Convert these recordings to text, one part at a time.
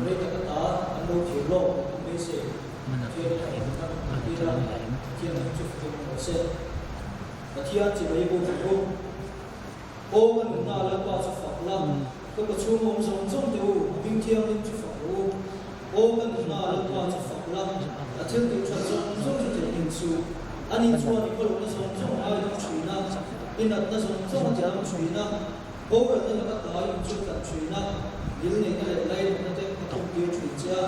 Rei tak ata an lo thir lawk tih kan beisei. Pathianin a rawn hman kan tir a, Pathian hming chu fakin awm rawh se. Pathian chibai buk ang u. Aw ka nunna Lalpa chu fak la, ka kawchhung awm zawng zawng te u, a hming thianghlim chu fak rawh u. Aw ka nunna Lalpa chu fak la, a thil tih that zawng zawng chu theihnghilh suh. Ani chuan i khawlhna zawng zawng a ngaidam thin a, i natna zawng zawng a tiam thin a. Boralna laka tlai in chu tlat thin a, dil neihna leh lainatna te a tum tir thin che a.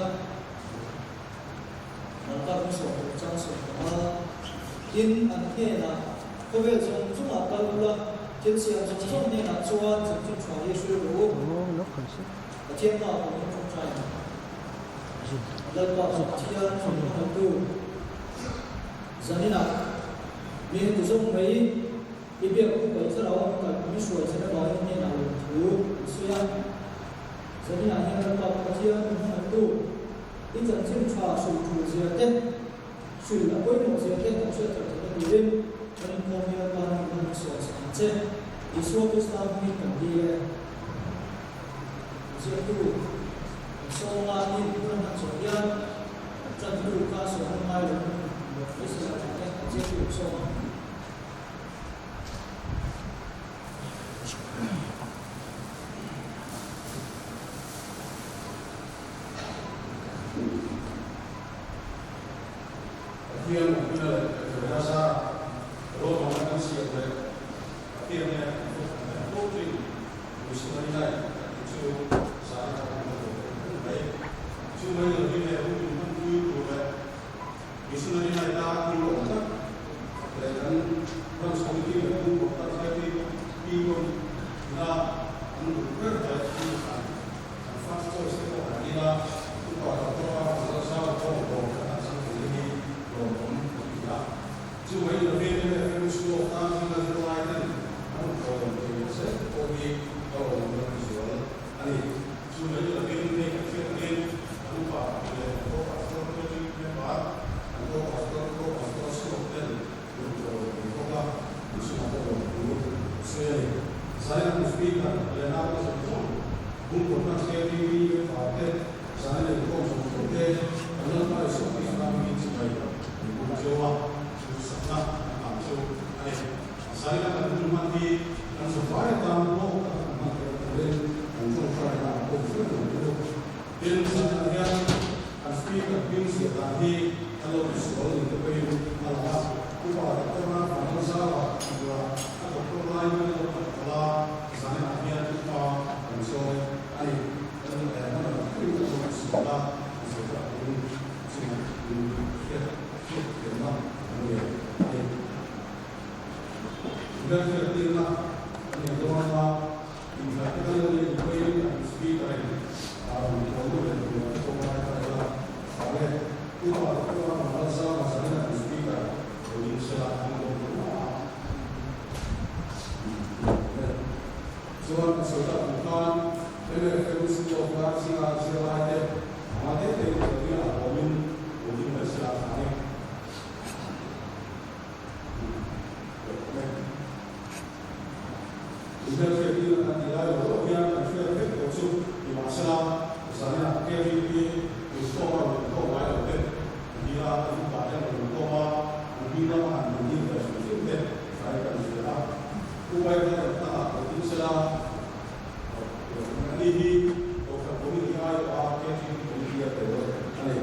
Ralkap in sawm tur chang 15. Tin, an hnenah, Khawvel zawng chungah kal ula, thil siam zawng zawng hnenah chuan chanchin tha hi hrilh rawh u. Pathian pa pawh in tawngtai ang. Lalpa Pathian hmangaihtu zaninah mi heti zawng mai. I biak u pai thlarau a kal min hruai che avangin hnenah lawm thu an sawi a. Zaninah hian Lalpa Pathian min hmangaihtu, i chanchin tha hrilh thu zia te, hrilh a pawimawh zia te kan hriat thar theihna turin kan inkhawm hi Lalpa hming hian min sawn sak ang che. Isua Krista hmingin kan dil e. Ziaktu kan sawm a, ni hun a hman zawh hian tantu kha sawm a ngai lo in Israel tha te kan ziaktu kan sawm a. Pathian awmna leh Pathianna zara ruahmanna kan siam leh Pathian hian kan thu kan hre fo thin. Missionary life kan tih chu zan atanga kan la duh theih reng mai. Chu mai lovin he hun min hmanpui tur leh Missionary life a thil awm tak leh kan branch committee leh pu Doctor KTP pawn ina an duh ber leh an duhdan an first choice te pawh han ila upa Doctor a Vanlalzau pawh dawr kan han chang thei te hi lawmawm kan ti a. Chu mai lovin MFM School of tan zinga zirlai ten an rawn tlawm thei leh zel te pawh hi a lawmawm na tizual a ni. Chu mai lovin hei kan hriat angin an upa leh an co-pastor committee member, an co-pastor, co-pastor chhuak ten rawn tlawm thei bawk a, an chungah pawh lawm thu a sawi a ni. Zaina an speaker leh naute zawng zawng, Bungkawtna KTV member te, Zaina inkhawm zawng zawng te, kan Lalpa Isua Krista hmingin chibai min bum cheu a, duhsakna kan hlan cheu a ni. Zaina kan hun hman hi kan zavai atan hlawk taka kan hman theihna turin kan tawngtaina a pawm fur ang chu. Tin, zaninah hian kan speaker hming ziah dan hi kan lo tisual ni te pawhin a lang a, Upa Doctor Vanlalzara tih turah a doctor laiin kan lo kalh palh a, zaninah hian upa kan chawi a ni. Kan hman ang takin kan lo tisual a, tisual tak turin chungah min hriat hriat thiamna kan nei a ni. Hmelhriattirna a nei dawn a, inthlan te kan lo nei duh pawhin an speaker in a rawn thawn lut leh tur a tawk lai kha ila tha le. Upa te pawh a rawn lal zau a, zanin an speaker lo ding sela an lawm duh mah a. Chuan a sawi tak ang khan MFM School of Art zinga zirlai te anga te te in thawhtir a awmin lo ding mai sela tha ni. Inhmelhriattir a kan tih lai lo lo hian kan hriat vek tawh chu nimahsela zaninah KVP Install a rawn inkhawm ngai lo te an ti a, an upa te an rawn inkhawm a, an hming lama han indir ve hrim hrim te hrai kan hria a. Pu Bible an tangah lo ding sela ani hi Kohhran Committee aiawha KVP Committee a tel a ni.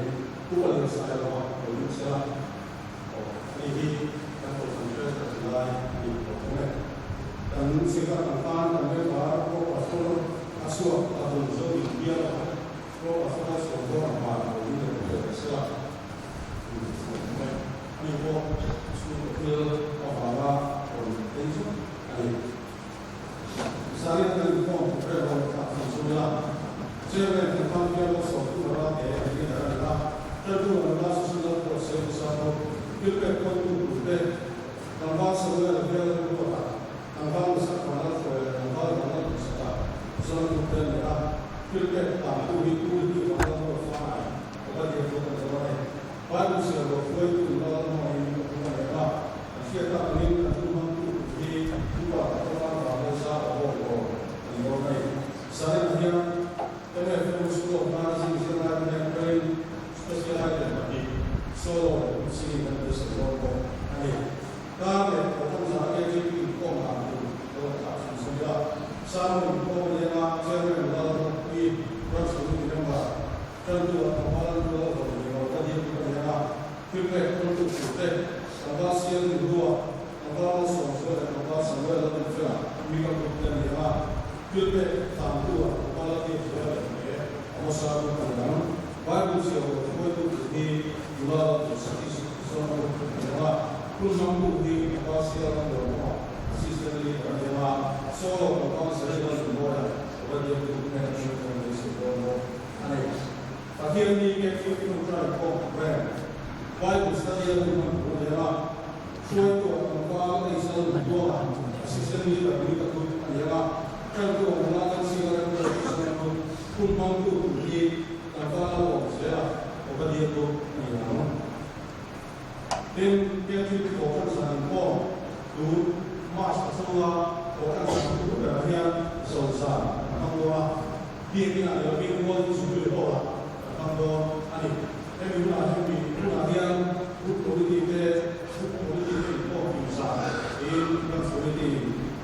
Pu Paliansailova lo ding sela. Aw, hei hi kan kohhran treasurer ti lai a ni tawh awm e. Kan sitar ang khan kan member Pro Pastor a chhuak a dun zo in bial a, Pro Pastor a chhuak dawn ang van lo in lo ve ta sela a ni tawh awm e. Ani pawh chhungkaw thil avanga rawn ei zuk a ni. Zalin kan inkhawm rel rawn thlah thei chu ila, Chairman kan hmang hian malsawmtu a ral te an leader a ni a, ṭantu a nula Susan Lalruat Seihusa pawh thil pek kawngtu tur te, tlangval Samuel bial Lalruata, tlangval Misak Vanlalhruai leh tlangval Vanlalduhsaka Zoram te an ni a, thil pek tantu hi Pu Ricky Vanlalruat Fanai, Obadiah Ruat a ni dawn e. Bible siam loh hruaitu nula Lalhmangaihin ka tum a ni ang a, kan hriat tak angin kan hun hmangtu tur hi upa Doctor Vanlalza Award a ni dawn a ni. Zaninah hian MFM School of. Ṭantu ah tlangval an rual a vawi leh lo ka diak bik a ni ang a, thil pek ṭantu tur te, tlangval sial ni hlua, tlangval malsawm zual leh tlangval Samuel a tum felah mi ka kut te a ni ang a, thil pek hlantu ah tlangval a diak zual leh hle a hmasa bawk a ni ang. Bible ziah lo hruaitu tur hi nula lo tur Satish Zona bawk a ni ang a, hun hmangtu hi tlangval sial an rual kawngah assistant leader a ni ang a, solo tlangval Zerina Zunmawia Obadiah tu hnen atang chuan beisei dawn bawk a ni. Pathian ni ke thil tawngtai pawh reng Bible study a hun hman tur a ni ang a, hruaitu ah tlangval ei sal duh tual a assistant leader ni ka thut a ni ang a, tantu ah nula kan sing a rem ber tih chuan chu hun hmangtu tur hi tlangval a lo awm zel a, Obadiah tu a ni ang. Tin, Cathy thawhṭan zan inkhawm tun March a chhunga thawhṭan zan hnu berah hian zo zan kan hmang dawn a, biakinah ni lovin Golden Jubilee Hall-ah kan hmang dawn a ni. Hemi hunah hemi hunah hian Group Committee te Group Committee te inkhawm hlim zan tiin Branch Committee in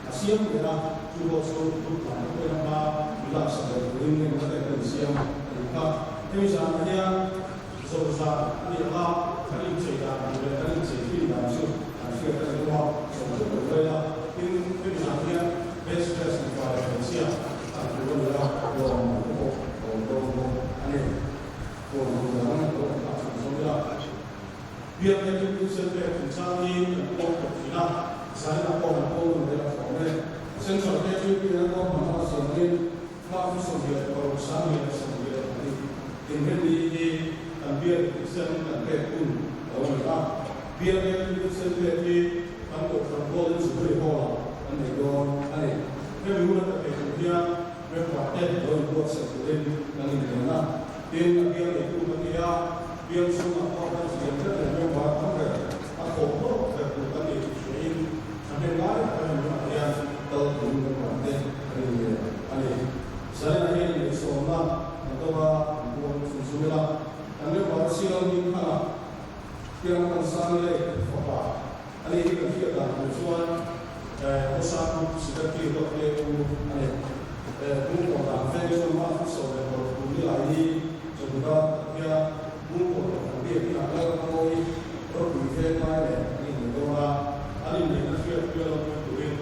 a siam leh a, chu pawh chu Group lam te pawhin a hma min laksak leh turin ngenna te kan insiam a nih kha. Hemi zanah hian Zozan a ni ang a, kan inchei dan tur leh kan inchei thin dan chu kan hriat a ni hlawm a, sawi zeuh lo mai a. Tin, hemi zan hian best dress mipa leh hmeichhia an tur a ni a, lawm an te pawh a awm dawn bawk a ni. Huan hmun dang an lo awm phah chhun zawm ila. Biak te chu thil pek chungchang hi kan pawm tawh thin a, zaninah pawh kan pawm nawn leh a thlawm e. Central te chu biakna pawm hman a siangin, Hma chu 26 2024 Inrinni hi kan biak thisen kan pek hun a lo ni a. Biak thisen pek hi kan Kohhran Golden Jubilee Hall-ah kan nei dawn a ni. Hemi hun a pe tur hian member te lo inbuatsaih turin kan inven a. Tin, a biak neitu ka ti a, biak chhungah pawh kan zian vek leh member tam ber a thawh hlawk ber tur kan ni tih hriain thahnem lai taka hemi hunah hian kal turin member te kan inven a ni. Zaina hian inneihsawmna kan dawng a, kan puang chhun chhun ila, kan member sial hming khan a piang kan sang leh fapa a ni hi kan hriat dan tur chuan Hawsang Secretary ruat te u a ni. Bung kawr dan veng chuan mah chu sawi leh kawr tur ni lai hi chawhnu tak hian bung kawr kawr kan biak inah lal mawi ropui veng lai leh an innei dawn a, an inneihna hriat pui a lo pui turin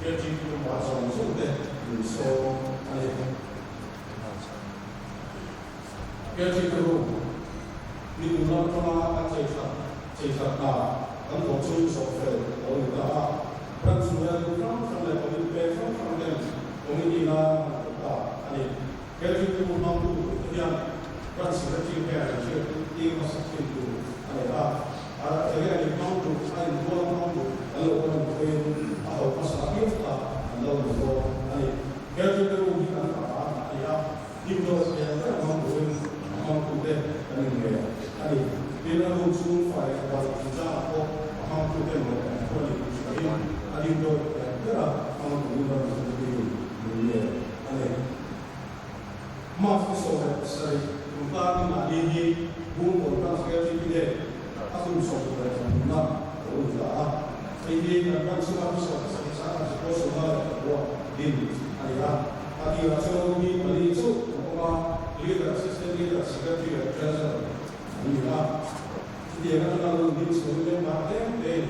KGP upa zawng zawng te min sawm a ni. KGP room ni kum lam atanga kan chei that chei that hna kan thawk chu zawh fel a lo ni ta a. Branch hnuaia group hrang hrang leh committee peng hrang hrang ten committee nan an thawk ta a ni. KGP room hmangtu turte hian branch secretary hian an hriat tir hmasa thin tur a ni a. A enge an inhmang duh, a inbual hmang duh an lo awm ang pawhin a ho hmasa apiang kha an lo ni dawn a ni. KGP room hi kan ta a ni a. Himdawt lian ber hmang turin a hmangtute kan inngeih a ni. Tin, a room chhung fai leh bal chungchangah pawh a hmangtute mawh an thu a ni tih hriain a himdawt lian bera hmang turin ram chhungpuiin min ngen a ni. March ni 17 kum kar ni mahni hi Bungkawn Branch KTP Day a hun 23na a lo ni ta a. Hei hi kan branch chunga ni 17 sang 24 din a ni a. A tirah chuan mi pali chauh an awm a, Leader, Assistant Leader, Secretary leh Treasurer an ni a. Chutiang atanga lo ding chhuahin member tlem tein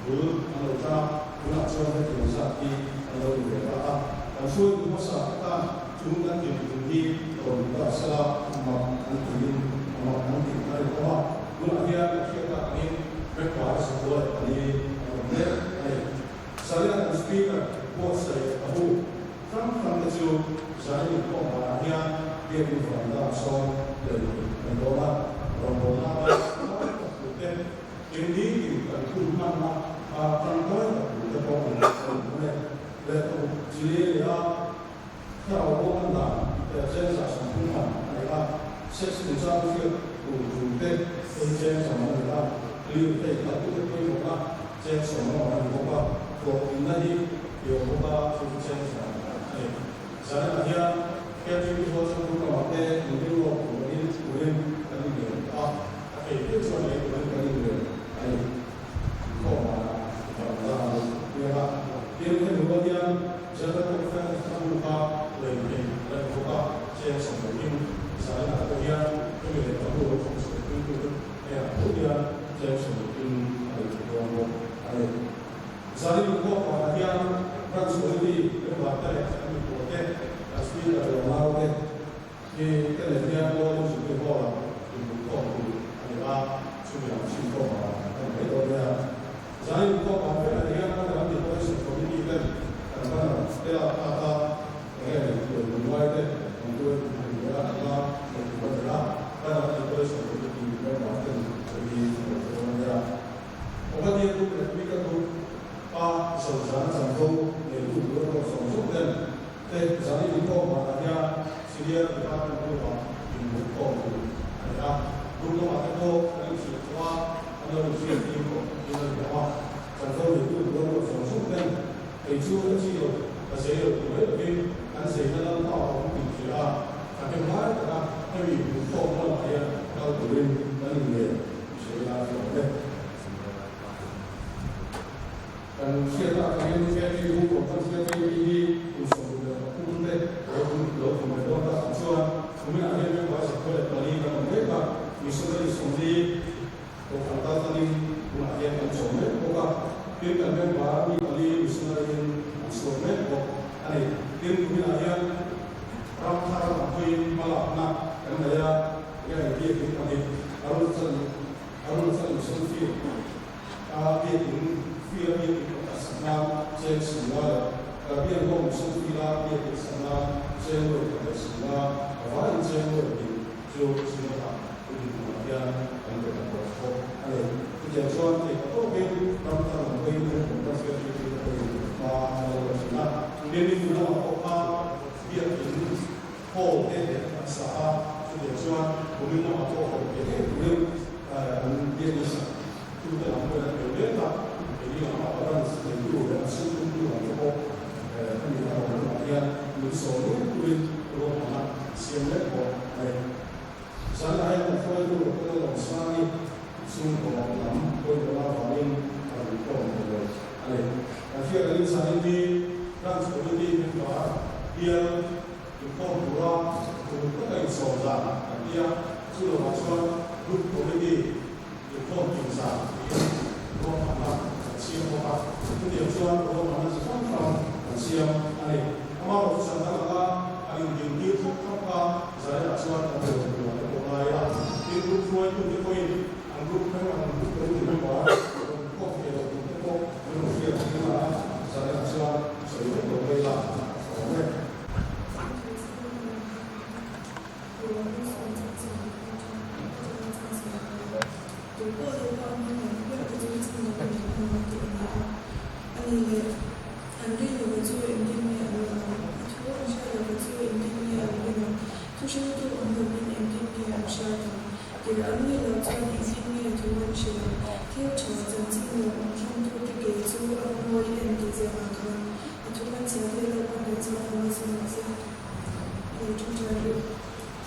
bul an lo tan a, tunah chuan hetiang zat hi an lo ni ve ta a. Kan hruaitu hmasa te khan chung kan din tum hi rawn ni ta sela mak an tiin a mak an tih a rinawm a. Tunah hian kan hriat tak angin member 94 an awm mek a ni. Zalena kan Speaker buatsaih a hu hrang hrang te chu Zanin inkhawm banah hian biakin veranda ah sawn lei a ni dawn a, rawngbawlna atan tangkai tak tur te, engni tin kan hun hmanna a tangkai tak tur te pawh a ni dawn e. Lehkhabu chi leh a thlarau bo an dan cheng za 30 man a ni a, sex chungchang hriat tur tur te ei cheng za man a ni a, lirthei khalh tu te pawimawhna cheng 50 man a ni bawk a, hlawhtlinna hi i awm bawk a, chu chu cheng za man a ni. Zaninah hian KTP Hall changtu lamah te inring lawk turin turin kan inrel a, a thei pian chuan lei turin kan inrel a ni. Inkhawm banah veranda a lo piang a, tin hemi rual hian General Conference a bu kha lei thei a la ni bawk a, cheng 30 zaninah pawh hian. Group lamah te pawh kan inhrilh tawh a, an lo inhriat tir tawh in a rinawm a. Chanvo neitu nula ruat zawng zawng ten kei chu ka chi lo, ka zei lo ti mai lovin kan zeina Lalpa a awm tih hria a, thahnem ngai taka hemi inkhawmna lamah hian kal turin kan inngen hria ila a rinawm e. Kan hriat ah khanin KTU Conference leh KP hi kum 23 te lo tum lo tum leh dawn tak ang chuan kuminah hian member 24 kan awm mek a, missionary 40 kohhran kal tlangin tunah hian kan chawm mek bawk a, tin kan member mi pali missionary in an chhuak mek bawk a ni. Tin kuminah hian ram thar lam hawiin hmalakna kan nei a, enge hei biakin pahnih Arunachal Arunachal Mission Field A biakin fila biakin pakhat sak nan cheng sumna leh Caribbean ho mission fila biakin sak nan cheng nuai khat leh sumna a vaiin cheng nuai hnih chu Synod-ah pu dinhmunah hian kan pe ta tawh bawk a ni. Chutiang chuan thei ta tawkin ram thar lam hawiin kan kum kan hriat tir te pawhin hma an lo la thin a. Tin, ni kum lamah pawh khan biakin hall te an sa a, chutiang chuan kumin lamah pawh hawn ve ngei turin an biakin sak Tute lam pawhin an pe mek a, keini lamah balance neitu leh an sum tumtu lam te pawh hemi a rawn lamah hian min sawm ngei turin ruahmanna siam mek bawk a ni. Zanah hian kan hruaitu Doctor Lawmsangi chhungkaw lam pawimawhna avangin a rawn khawm thei lo a ni. Kan hriat angin zanin hi Branch Committee member bial inkhawm tura uluk taka insawm dan kan ti a, chu lovah chuan Group Committee Inkhawm tinzah tiin ruahmanna kan siam bawk a, chutiang chuan ruahmanna chi hrang hrang kan siam a ni. Amaherawhchu chan dang anga an indintir thlap thlap kha Zarenah chuan kan be lo tur te pawh ngai a, tin group hruaitute pawhin an group member an group committee member rawn inkhawm thei lo tur te pawh min rawn hriat tir a, Zarenah chuan sawi vek lo mai ila a awm e.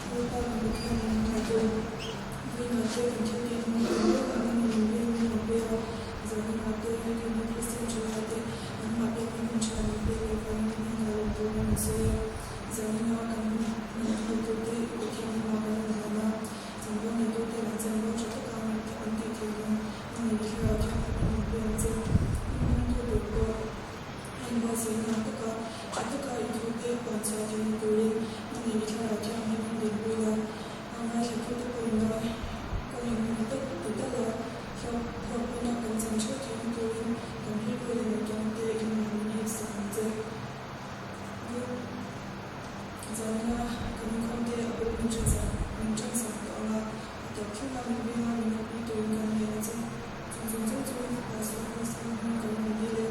Lalpa kan Pathian in hna chu vawiinah te kan thil tih hmang tur mek a nangin min biak in min pe a, zanina te keini Kristian thalai te nangmah biak in hun tha min pek leh vangin i hnenah lawm tur kan insawi a, zanina kan hna thawh tur te i Pathian hnungah kan rawn hlan a, chanvo neitu ten an chanvo tha taka an tih theih nan nangin i thlarau thianghlim in min pe ang che, i hmangtu tur pawh. A inbuatsaihna ang taka tha taka i thute huan chhuah theihna turin nangin i thlarau thianghlim in dinpui la, a ngaithlatute pawhin a kawng engemaw tak ti tal a, hlawkpuina kan chan theuh theihna turin kan rilru leh ngaihtuahna te i hnungah min hek sak ang che. Zanina kan inkhawmte a bawk min ṭhensak min ṭhensak tawh ang a, a tawp thleng a min venga min awpui turin kan ngen a che. Chung zawng zawng chu Isua Krista hming kan rawn dil e.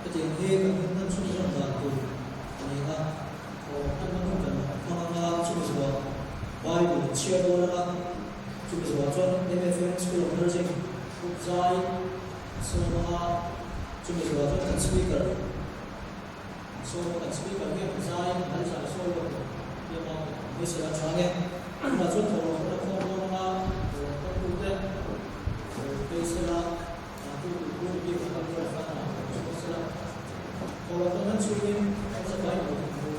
Hetiang hi kan hun hman chhunzawm dan tur a ni a, aw hman hman hun kan hmang anga chumi zawhah Bible in chhiar dawn anga chumi zawhah chuan MFM School of Nursing group zai an sawm anga chumi zawhah chuan kan speaker an sawm a, kan speaker hian zai an zai sawi lawk lo tlem a beisei a tha nge. Tunah chuan thawh loh a khawm dawn anga thawh loh tute phei sela tu tu bik an awm zawk a chhuak sela thawh loh kan han chhungin kan zavai lo kan hmu.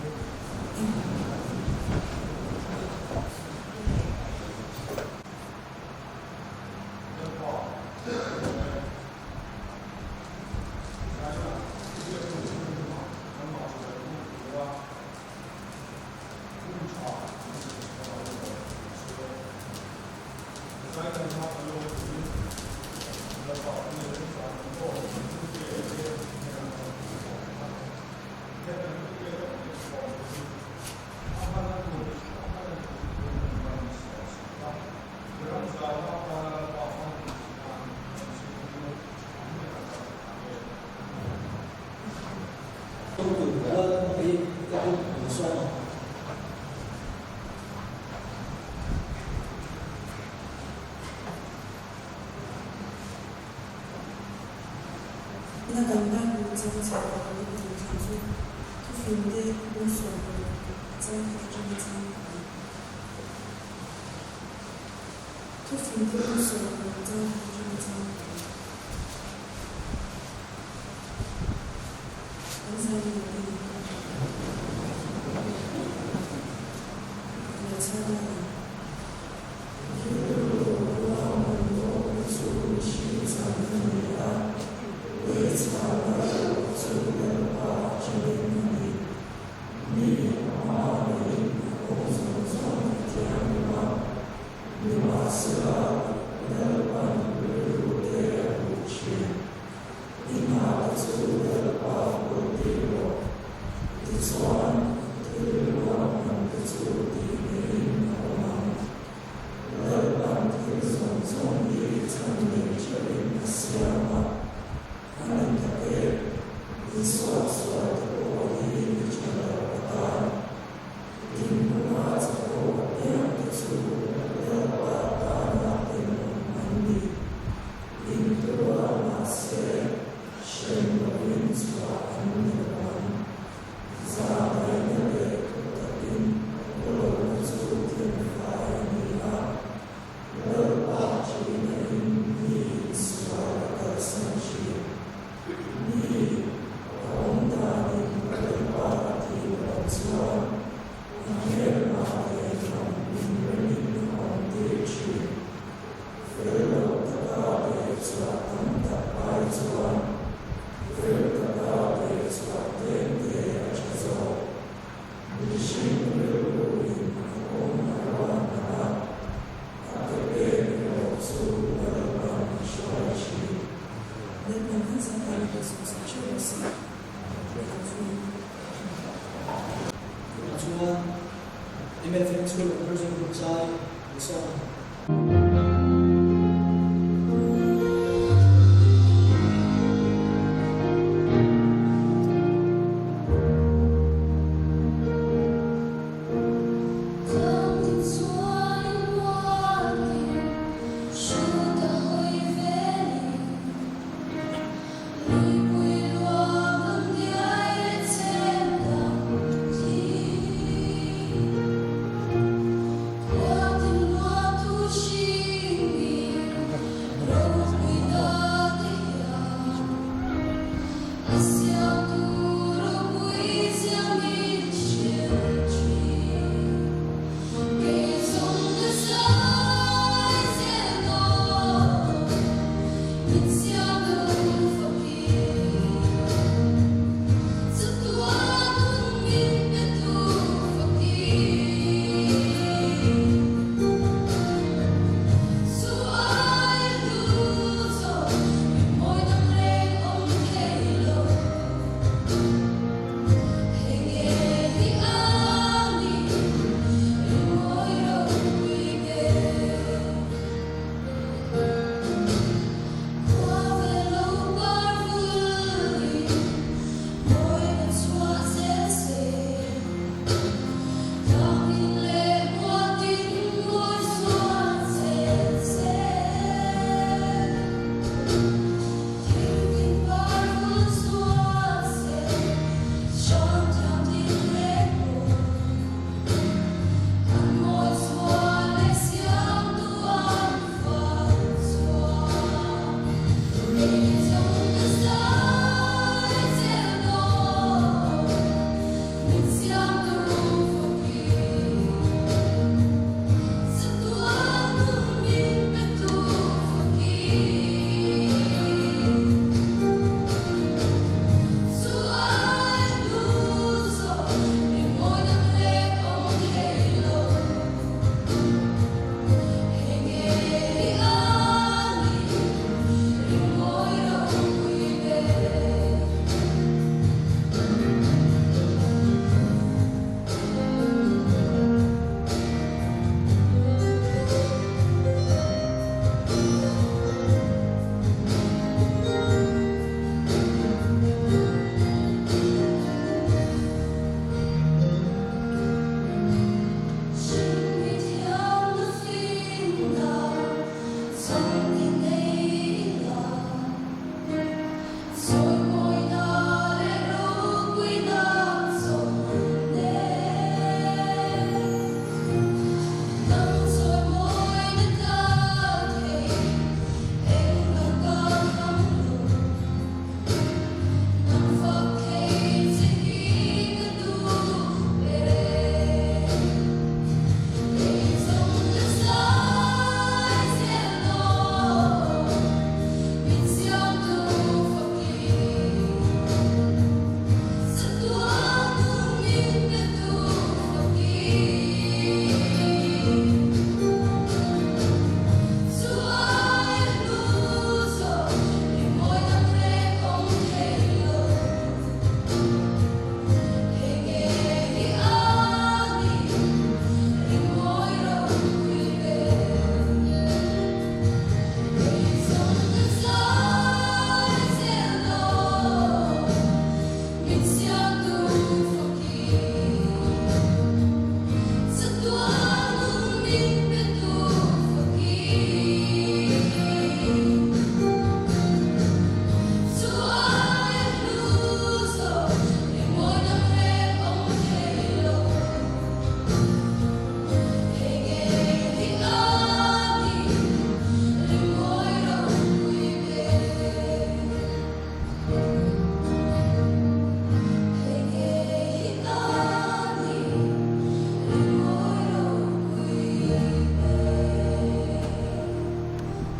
Hun tha an zir chhuah a lo an sawi a. Zai kan hma kan lo turin Lalpa kan nei reng zan kan aw kan thu te te hian kan thu chhuah a. He kan thu te tak hi Zanin a kan Bible chang chhiar a kan la duh thin chu thufingte bawmsawm paruk chang khat atanga chang pahnih. Thufingte bawmsawm paruk chang khat atanga chang pahnih. Kan zai lo te ni. Lo chhiar dawn ang. Tunah chuan MFM School of Nursing Group zai an sawm a.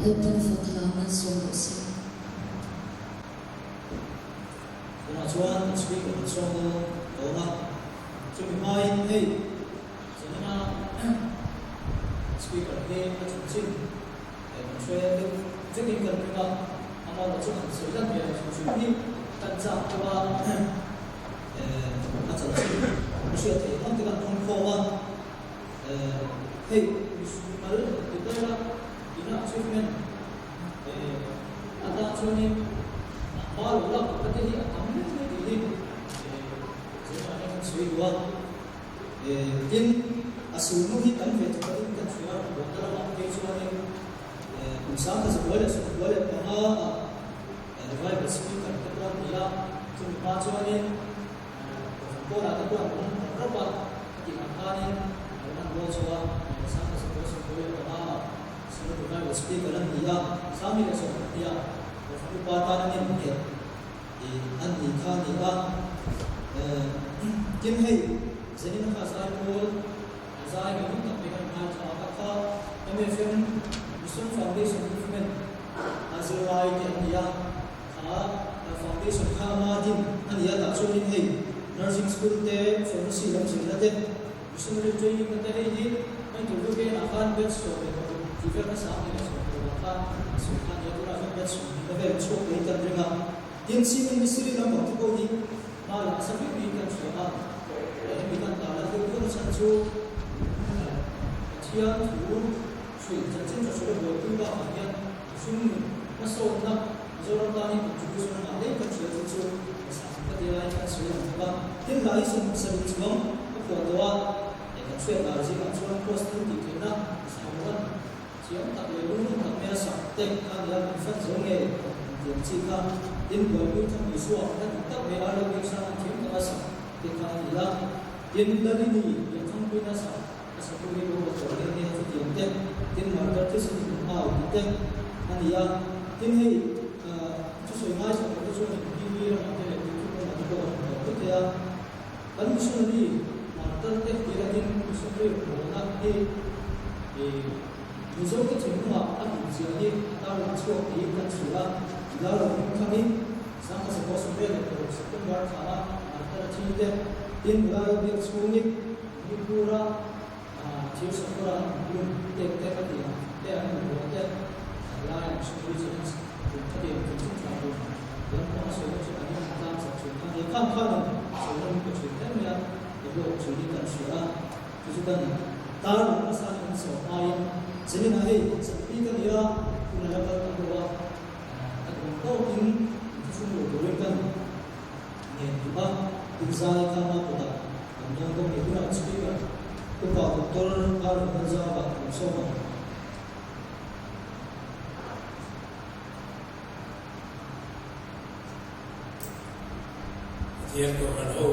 Lalpan fak hla malsawm rawh se. Tunah chuan kan speaker kan sawm dawn dawn a, chumi hmain hei zanina speaker hi a chanchin kan hre deuh vekin kan ring a, amaherawhchu chu han sawi lan ve hrim hrim hi kan chak deuh a, a chanchin a hriat theih ang te kan thawngkhawm a. Hei misual ti daih a, ina achievement atan chuanin a hma lo lak duhna te hi a tam hle mai tih hi zirah hian kan sawi duh a. Tin, a sulhnu hi tam ve thawkin kan hria a, rawngbawlna lamah phei chuanin kum 1995 ah revival speaker te pawh an ni a, chumi hma chuanin Kohhran pawlah te pawh an awm rap rap a, a tih ang khanin a lo lan rual chho a, 1995 ah Synod Revival Speaker an ni a, 2012 ah Kohhran upa tan an innghet tih an ni kha a ni a. Tin hei, Zenina kha zai pawl a zai ngei hnung tak mai khan ngaithla a, kha kha MFM Mission Foundation Movement a zirlai te an ni a. Kha foundation kha ama din a ni a, tah chuanin hei nursing school te, pharmacy lam zirna te, missionary training na te hei hi a interview te enah khan batch 16 tih vel hmasa ang leh 16 ah khan a sawi kha a ni a, tunah chuan batch 20 na vel chhuak turin kan ring a. Tin, Civil Ministry lam bang te pawh hi hma la nasa viau niin kan hria a, hemi kan ta la deuh deuh na chhan chu Pathian thu hrilh chanchin tha hrilh a buaipui bakah hian Hring nun hmasawnna Mizoram tan hian contribution a ngah hle kan hria chu chu Pasang ka ti laiin kan sawi ang bawk a. Tin hla hi sarih chuang ka phuah tawh a, eh kan hriat lar zingah chuan post thil tih theihna Sailovan thiam tak leh lunglum tak mai a sak te kha nia kan fan zo nge an ti ang chi kha. Tin buaipui thang Isua hla dik tak mai Arlo Biaksang an thiam tak a sak te kha a ni a. Tin Lalini Biakthangpuiin a sak. A satu hi lo la tawh nghe nghe a chutiang te, tin martar thisen in hmu au tih te a ni a. Tin hei thusawi ngaithla tawh te chuan in TV ramah te leh YouTube ramah te pawh kan hmu tawh mai thei a. Kan missionary martar te tih lahin missionary rawngbawlna hi Mizo te thinlungah a hlut zia hi a tarlang chhuak tiin kan hria a. Nula lo hming thangin 1926 September thla a martar a thi te, tin nula lo biak chhungin Manipur-a thir sakawra an lum tek te ka tih ang te an hmu buai te lai an hre pui chu an tum kha tih ang tum chu tha tur lampang a sawi chu an in tlang chak thin kha nia khang khan in sawi na min pe thin hle mai a ka hlawk thin in kan hria a chu chu kan tar lam hmasa in an sawi hmain Zenina hei chakpi ka nia hun a la kal tam lo a ka duh tawkin in thlahrung lo turin kan Ngen duh a, inzai kha ma kutah kan dawn bawk ni. Tunah Speaker Upa Doctor R. Vanlalzauva kan sawm ang. Pathian Kohhran ho,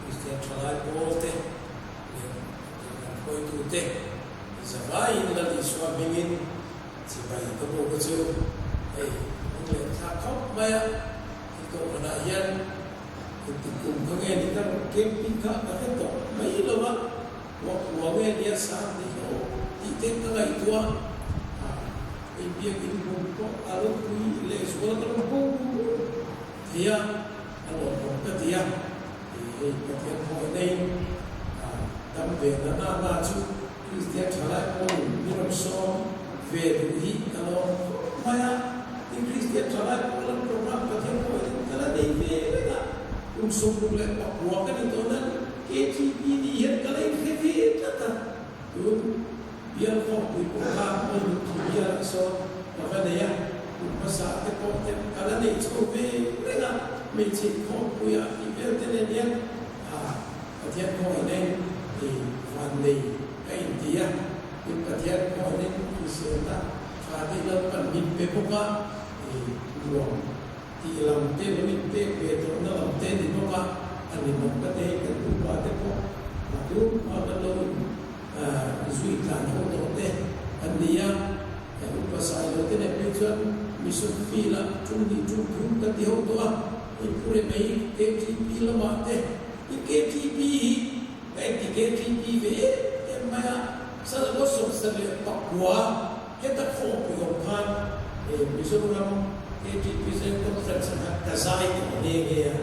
Kristian thalai pawlte leh Kohhran hruaitute zavaiin Lal Isua hmingin chibai ka buk a chu hei lung leh thlak khawp mai a. He kohhranah hian engtik kum kha nge ni ka rawn camping kha ka hre tawh mai lo a, ruah khua nge nia sang ni lo tih te ka ngaihtuah a, hei biakin hmun pawh a ropui leh zual ka rawn pawh thei a, a lawmawm ka ti a, hei Pathian hawinaiin dam ve na na na chu Kristian thalai pawhin mi rawn sawm ve duh hi ka lawm khawp mai a, tin Kristian thalai pawl an program Pathian pawhin ka la nei ve reng a, kum 69 ka ni tawh nan KTP ni hian ka la inhre ve tlat a, tun bial khawmpui pawh kha hmawlhnuk thu bialah sawn ka va nei a, kum hmasa te pawh te ka la nei chho ve reng a, hmeichhe inkhawmpuiah tih vel te nen hian Pathian khawngaihna in i vannei ka inti a, tin Pathian khawngaihna in hriselna tha te lo kan min pe bawk a, i nuam tih lam te lo in pek ve tawhna lam te ni bawk a, a ni mawm ka te hi kan upa te pawh a tun hma kan lo in zui tlan ho tawh te an ni a, kan upa sai lo te nen phei chuan mission field ah tum hnih tum thum kan ti ho tawh a, hei phur em mai KTP lamah te I KTP hi ka inti KTP ve em em mai a, Salgo 74. Heta khawmpui awm khan Mizoram KTP Zen Conference ah khan ka zai tawh nghe nghe a.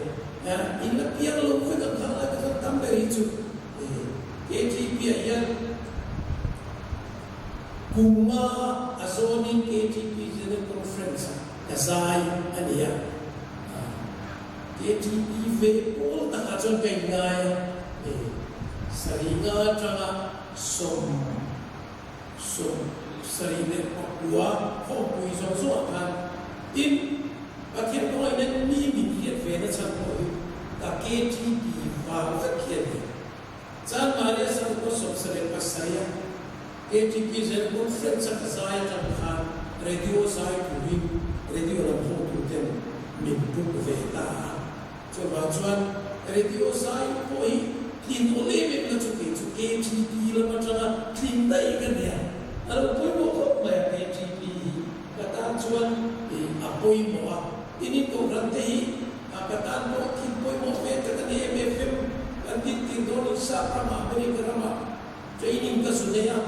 In la piang lo vek ang kha lai ka chuan tam ber hi chu KTP ah hian kum nga a zawnin KTP General Conference ah ka zai a ni a. KTP ve pawl takah chuan ka inngai a, sarih nga atanga 74 khawmpui zawng zawngah khan tin Pathian kawngaiin mi min hriat ve na chhan pawh hi ka KTP vang vek hi a ni. Chan Maria 1977 a KTP Zen Conference a ka zai atang khan radio zai turin radio lam hotuten min book ve ta a. Chuvang chuan radio zai pawh hi tlin aw em em na chu kei chu KTP lam atanga tlin daih ka nia. A lo pawimawh khawp mai a KTP hi ka tan chuan a pawimawh a. Tin in kohhran te hi ka tan pawh thil pawimawh ve tak a ni em FM kan din tir dawn in sap ramah America ramah training ka zu nei a.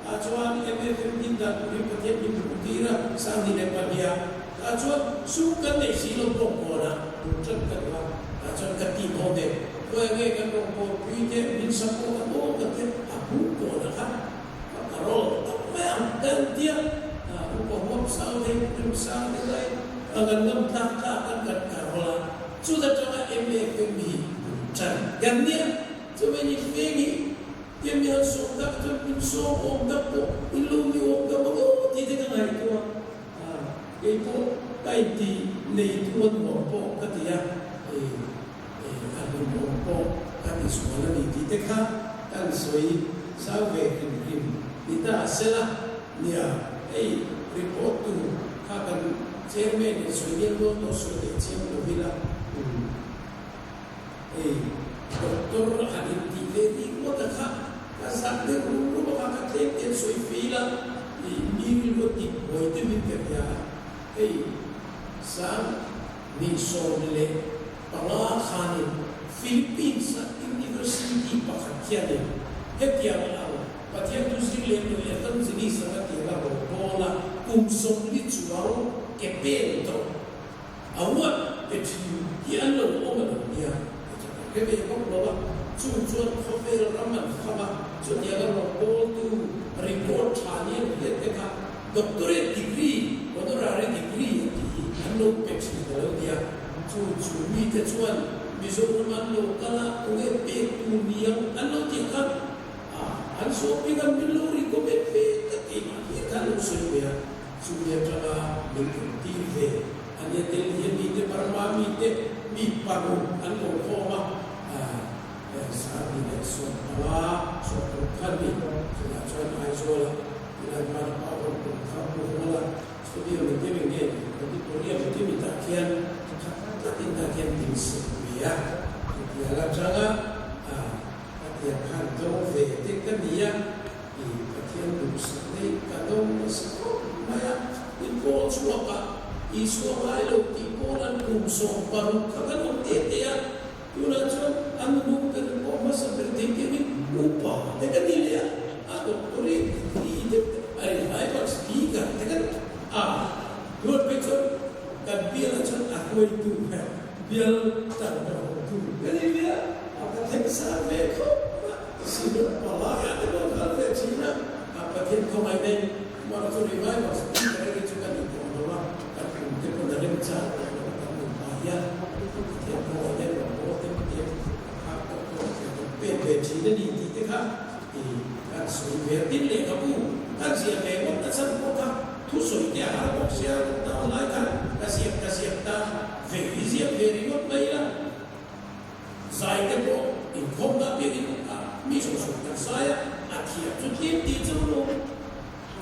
Tah chuan MFM din dan turin Pathian min hmuh tir a, 2002 ah. Tah chuan sum kan neih si lo bawk kawn a, bul tan ka duh a, tah chuan ka team ho te, khawi nge kan rawn kawn pui te, min support a aw ka tia, a bul kawn a kha ka parole tak mai ang kan tia, upa huam sang te, rim sang te lai a kan ngam tlak tlak kan kan karol a, chuta tanga MFM hi bul tan kan nia, chuvei ni feng hi Tiang mi han sawm tak chuan min sawm awm tak pawh in lo ni awm tak ang aw tih te ka ngaihtuah a, kei pawh ka inti nei tu a nuam pawh ka ti a, e e a hlim awm pawh ka ti sual a ni tih te kha kan sawi zau ve hrim hrim ni ta sela nia, hei report tu kha kan chairman in sawi nel nual tawh sawi leh chiang lo ila um. Hei doctor han intih ve bik ngawt a kha ka zak deuh rum rum a kha ka tlem te an sawi fil a, i mi rilru a dik buai deuhin ka hria a. Hei 2015 khanin Philippines a University pakhat khianin hetiang ang Pathian thu zir leh tu evangelist anga tianga rawngbâwl a kum 40 chuang ke pen tawh. A uat pe thin hi an lo awm a lo nia, ka ti ta hre ve bawk lo a, chung chuan khawvel ram an fam a, chutianga rawngbawltu record tha ni an hriat te kha doctorate degree, honorary degree an tih hi an lo pe thin a lo nia, chu chu mite chuan Mizoram an lo kal a, tunge pek tur niang an lo tih khan a an sawm bik a, min lo recommend ve ka tih mah hi kha an lo sawi ve a. Chumi atanga min rawn tir ve a nia tel hian mite Burma mite mi paruk an lo khawm a, 2015 sawrkar khan ni chutah chuan Aizawla tilai hmana power pump thar pu Hawla studio min ti reng nge auditorium min ti mi tah khian khat tlatin tah khian min sep ve a, chutiang atanga Pathian khan dawng ve te ka ni a. I Pathian duhsak nei ka dawng nasa khawp mai a, i pawl chhuak a, Isua ngai lo tih pawl an kum 16 kha kan awm te te a, tunah chuan an nung ber pawh hmasa ber thei tiangin upa te ka ni leh a, a doctorate degree te a revival speaker te kan a, duat phei chuan kan bialah chuan a hruaitu ber bial tan hnathawktu ka ni leh a, a ka thleng sang ve khawp mai. Sinod palai ah te pawh kal ve thin a, a Pathian khawngaih nei mah chu revival speaker hi chu kan in tawh lo a, kan kum te pawn a remchang tawh lo a kan nun pah hian Pathian khawngaih nei rawngbâwl te Pathian a phak tawh tawh ve kan pek ve thin a ni tih te kha i kan sawi ve a, tin lehkhabu kan ziah ve ngawt na chhan pawh kha thusawi te a har bawk sia lockdown lai khan ka ziak ka ziak ta ve i ziak ve ringawt mai ila. Zai te pawh inkhawmna apiangin a mi zawng zawng kan zai a, a thiam chu tlem tih chu lo.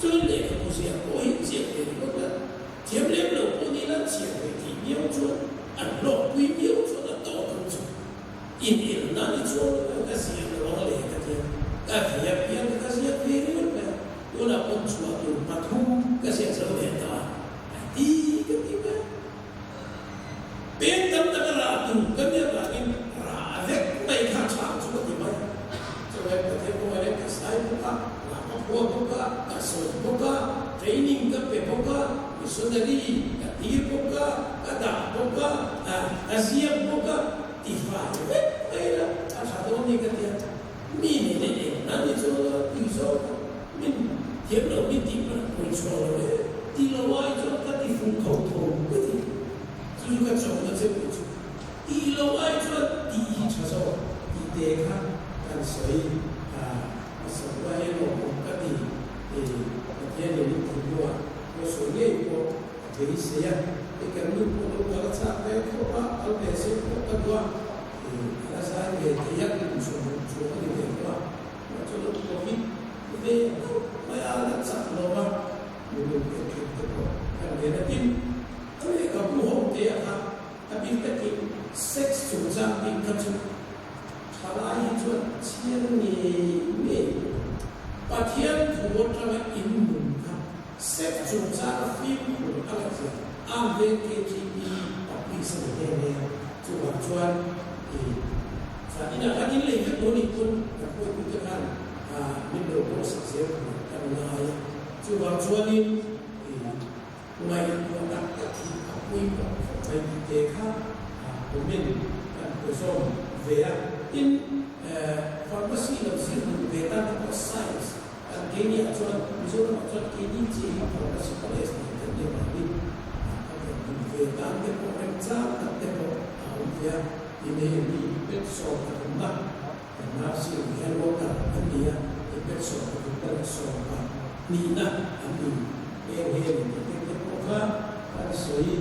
Chuan lehkhabu ziah pawh hi ziak ve ringawt a, thiam lem lo pawh ni ila chhiar ve thei miau chuan an hlawkpui miau chuan a tawk ang chu. Inelna ni chuan lo ka ziah lo ang le ka tia, ka ve apiang ka ziak ve ringawt mai a, tunah pawn chhuah tur pathum ka ziak zo leh ta a, a ti ka ti mai a. Peng tam taka rah tur kan nih avangin rah vek mai kha chang chu ka ti mai. Chuvai Pathian kawngah hian ka sai bawk a, rah bawk. hua bawk a, ka sawi bawk a, training ka pe bawk a, missionary ka tir bawk a, ka dah bawk a, ka ziak bawk a, ti fai vek mai la, a tha dawn ni ka ti a. Mi nei leh eng na ni chu la tui zawk a, min thiam lo mi tih pawh a pawi chhuak lo e, ti lo ai chuan ka ti fuh tho tho ka ti. Chu chu ka chawhna che pawh chu tih lo ai chuan tih hi tha zawk tih te kha kan sawi a, a sawi lai erawh pawh ka ti e, Pathian in in thinlungah pawh sawi ngei pawh a beisei a, hei kan nu pawh lo kal a chak ve khawp a, kal ve se pawh ka duh a, e a la zai ve thei a, kum sawmruk chuang a ni ve tawh a, mah chu lo covid ve hlauh mai a, la chak lo a, nu lo pek thei te pawh kan ve na tin. A lehkhabu ho te a kha a bik takin sex chungchang bik kha chu thalai hi chuan chhiar ngei ngei lo. Pathian thu atanga in nun kha sex chungchang a fimkhur a la zia ang veng KTP publish a ni nghe nghe a, chuvang chuan i zan inah khan in lei vek lo nih pawn kan hruaitute khan min lo pawhsak zel tur kan ngai a, chuvang chuanin i Ngaihtuah tak tak hi a pawimawh khawp mai tih te kha comment kan pe zawm ve a. Tin, pharmacy lo zir duh ve tan te pawh science kan keiniah chuan Mizoramah chuan keini chi hi pharmacy college nei kan nih avangin kan rawn duh ve tan te pawh remchang tak te pawh a awm ve a. Tin, hei mi pet sawm pathumna kan nursing health worker an ni a, hei pet sawm pathumna leh sawm pahnihna an ni. Heng he ni tih te te pawh kha kan sawi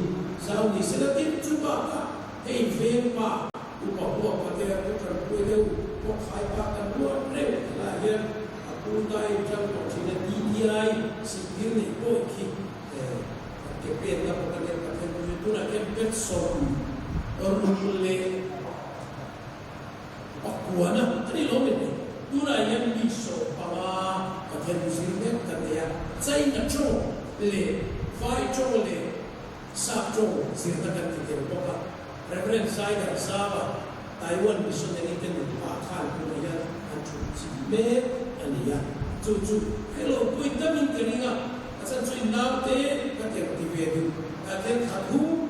zau ni sela tin chu bakah hei veng pa upa huapa te a pu tanpui deuh pawh khai pa kan ruat reng helaiah hian a pu dai tang tawh thin a DTI siktir neih pawh khi kan ke pen na bawk a nia Pathian thu hi tunah hian pet sawm ruk leh Pakuana a ni lo mai mai. Tunah hian mi 15 Pathian thu zir mek kan nei a, China tawng leh Vai tawng leh Sap tawng zirna kan ti tel bawk a. Rev. Zaidar Zava, Taiwan missionary te nupa khan tunah hian an thu chim mek a ni a. Chu chu hello pui tamin ka ring a, a chan chu i naute ka tel ti ve duh. Tah khian thla thum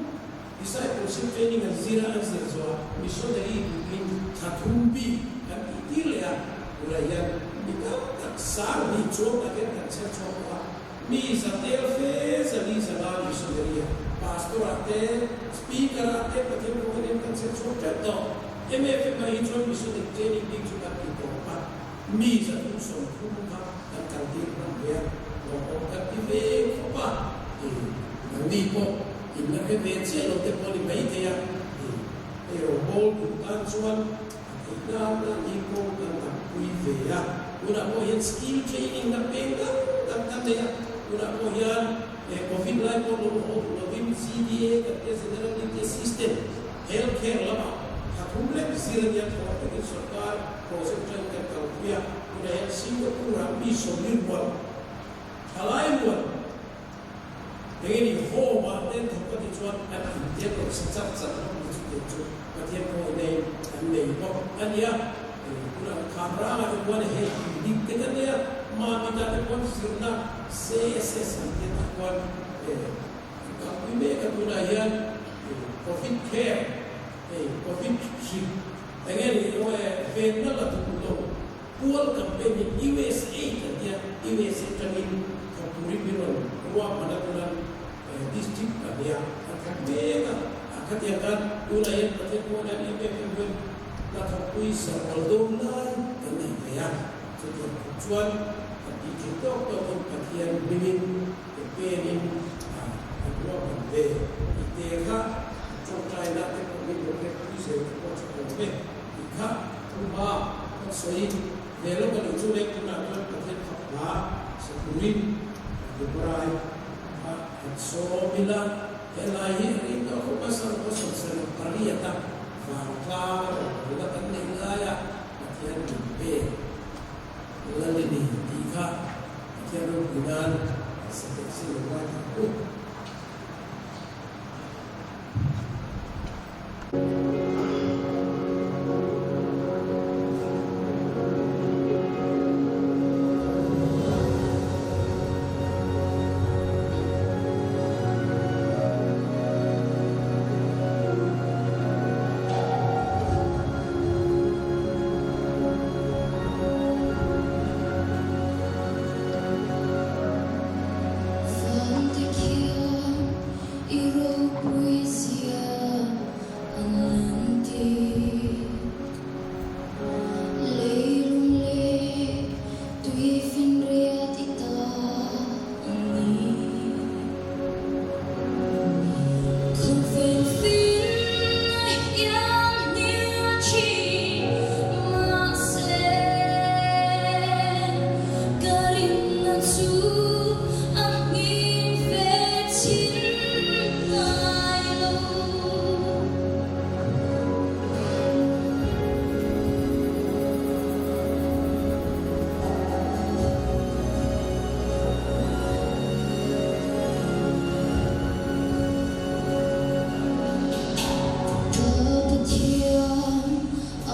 Discipleship training an zir a, an zir zawh a, missionary turin thla thum bik kan tih tir leh a, tunah hian mi tam tak sang hnih chuang tak hian kan chher chhuak tawh a, mi za tel fe zali zanga missionary a, pastor ah te, speaker ah te Pathian kawngin hian kan chher chhuak teuh tawh. MFM ah hi chuan missionary training bik chu kan ti tawp a, mi 330 kha kan kal tir hman ve a, lawmawm kan ti ve khawp a, nangni pawh In la hre ve chiah lo te pawh ni mai thei a, i hei rawngbawl duh tan chuan a theih nan nan hi kawng kan dang pui ve a. Tunah pawh hian skill training na peng dang dang kan nei a, tunah pawh hian Covid lai pawh lo haw duh lovin GDA kan tia General Duty Assistant Health Care lamah thla thum lek zir a nia thawh takin sorkar project atangin kan kalpui a, tunah hian Singapore ah mi sawmli rual thalai rual Enge ni home ah ten thawk ka ti chuan an in te rawn sa chak chak hlawm ni chutiang chu Pathian pawh inei an nei bawk a nia. Tunah kham rangah te khuan hei dik te ka nia Mami ta te khuan zirna CSS an tia tah khuan an kalpui mek a tunah hian Covid care hei Covid hrik enge ni venna la duh lo Pual campaign in USA kan tia, USA tangin thawk turin min rawn ruahman a tunan district kan nia an thawk mek a, a khatiang khan tunah hian Pathian pawh hian em em em hian hna thawkpui sarwal dawn lai kan nei ve a, chutiang khawp chuan kan tih theih tawk tawkin Pathian hmingin ke penin kan ruahman ve tih te kha tawngtai na te pawh min rawn pekpui zel te pawh tha awm e tih kha Thuma kan sawi ve lo ka nih chu leng tunah chuan Pathian fak hla sa turin Deborah-i kha han sawm ila, helai hi a ring tawh khawp a, Sangkhaw 78 a vangtlang a rawn bula kan neih laia Pathian min pek Lalini tih kha Pathian ropui nan han sa teh se lo ngai thei u. Tuifinriat i ta a ni. Khawvel finna hian hnial thin mahse, ka rinna chu a nghing ve thin ngai lo. Ka Pathian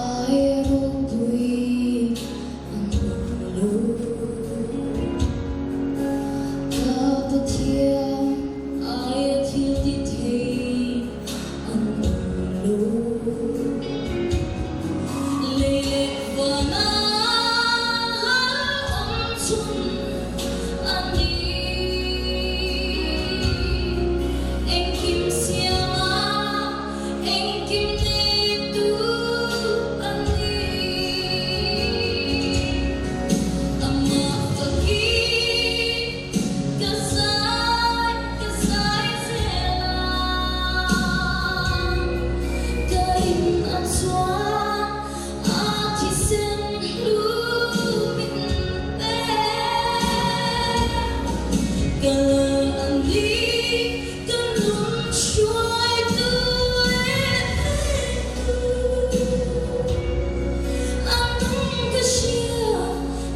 aia ropui an awm lo. Ka Pathian aia thil ti thei an awm lo. Lei leh vana lal awm chhun a ni. Engkim siama engkim neitu a ni. Amah fakin ka zai ka zai zel a. Ka in a chuan a thisen hlu min pe. Ka lal a ni ka nun hruaitu leh tu. A nung ka hria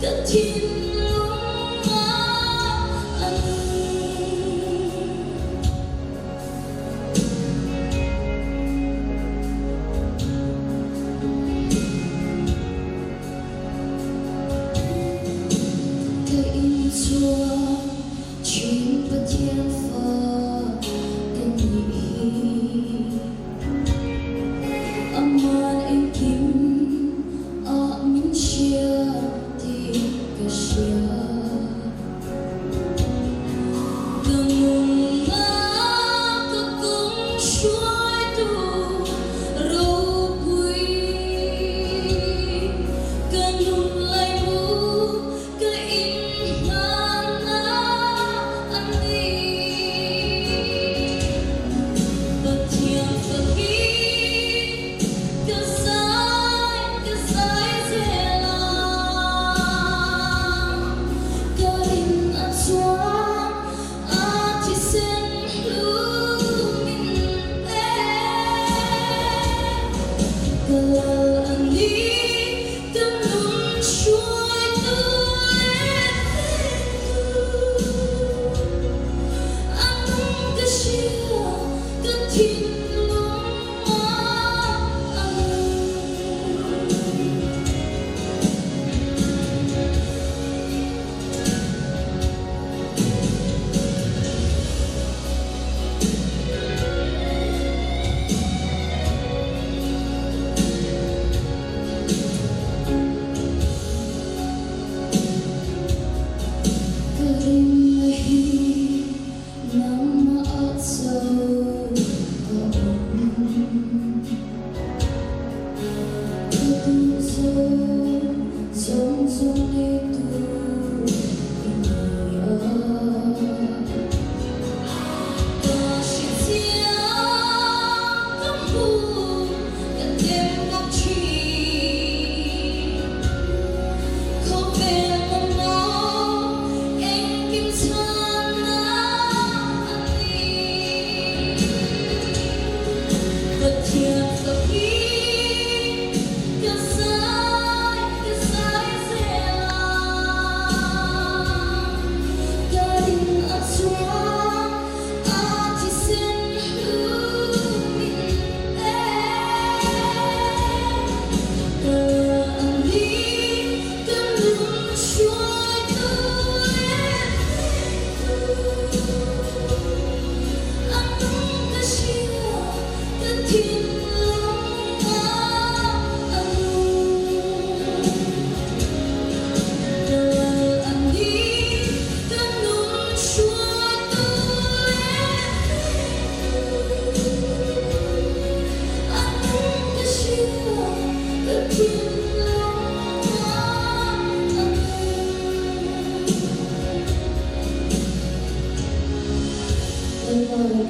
ka thinlung ah a nung. Ka inchhuah thin Pathian fa ka nih hi. Aman engkim ah min hria tih ka hria. Ka nunna ka kawng hruaitu ropui, ka nun laimu ka inhmanna a ni.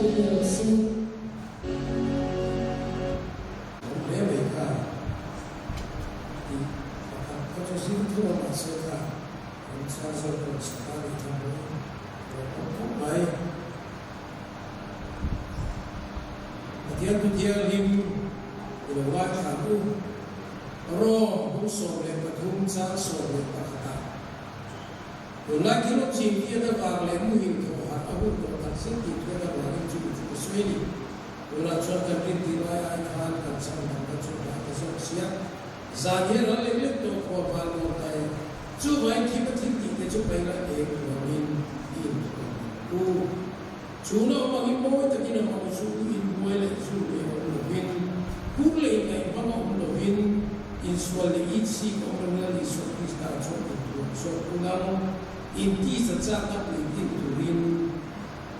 ropui ber rawh se. Awm hle mai kha tih pakhat kha chu zing tho a mahse kha remchang zawk rawn sak a ni kha mawi rawh awm khawp mai. Pathian thu thianghlim i lo ngaithla ang u. Rom bung 13 chang 11 ah Tunlai thil awm zing hi a avang leh muhil thawh harh a hun tawh tak zet tih thu a avangin chu mi chu ka sawi a ni. Tunah chuan kan rin tih lai ai khan kan chhan dang kha chu dah ta zawk sia. Zan hi a ral lek lek tawh khua val dawn ta e. Chuvangin thim a thil tih te chu paila eng thuamin i intuam ang u. Chhun a awm angin mawi takin a hmang zu inbuai leh zu leh a awm lovin, hur leh ingaihhmang a awm lovin, insual leh itsik a awm lovin Lal Isua Krista chuan intuam zawk unang intisa chakna puitlin turin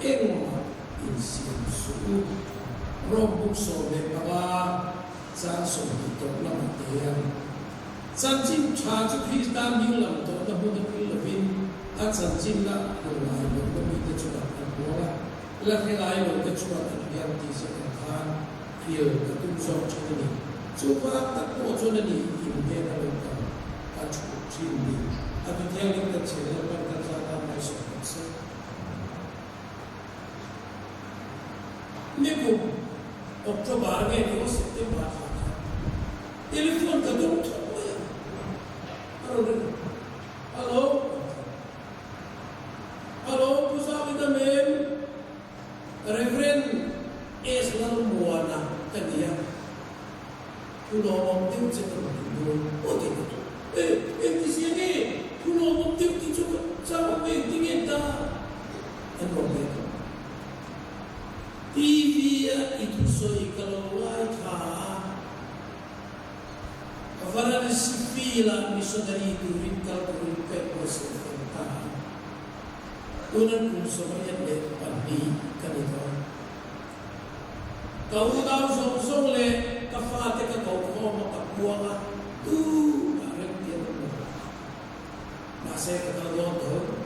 engmah insiam suh u. Rom buk 15 chang 20 tawp lamah te hian chanchin tha chu Krista hming lam tawhna hmun a kil lovin a chanchinna hmu ngai lohna mite chuan an buang a, la hre ngai lote chuan an hliam tih ziak ang khan hil ka tum zawk thin a ni. Chu vang tak pawh chuan a ni inhnen a lo kal a thu thin ni. A tu thianghlim kan chhiar lalpan kan zat a hmaisawm rawh se. Nikum October nge ni aw September thla khan telephone ka dawng thawk mai a, a rawn ring a, Hello Hello Pu Zawina mem Reverend S Lalmuana ka ni a, thu lawmawm deuh che ka rawn duh dawn aw tih ka tum. E, engti zia nge thu lawmawm deuh tih chu ka chau ang engti nge ta an rawn ve tawh. TV a i thusawi ka lo ngaithla a, Varanasi field-ah missionary turin kal turin ka inbuatsaih fel ta a. Tunan kum 32 ka ni tawh. Ka unau zawng zawng leh ka fate ka ko khawm a, ka puang a, tumah remti an awm lo. Mahse ka kal dawn tho.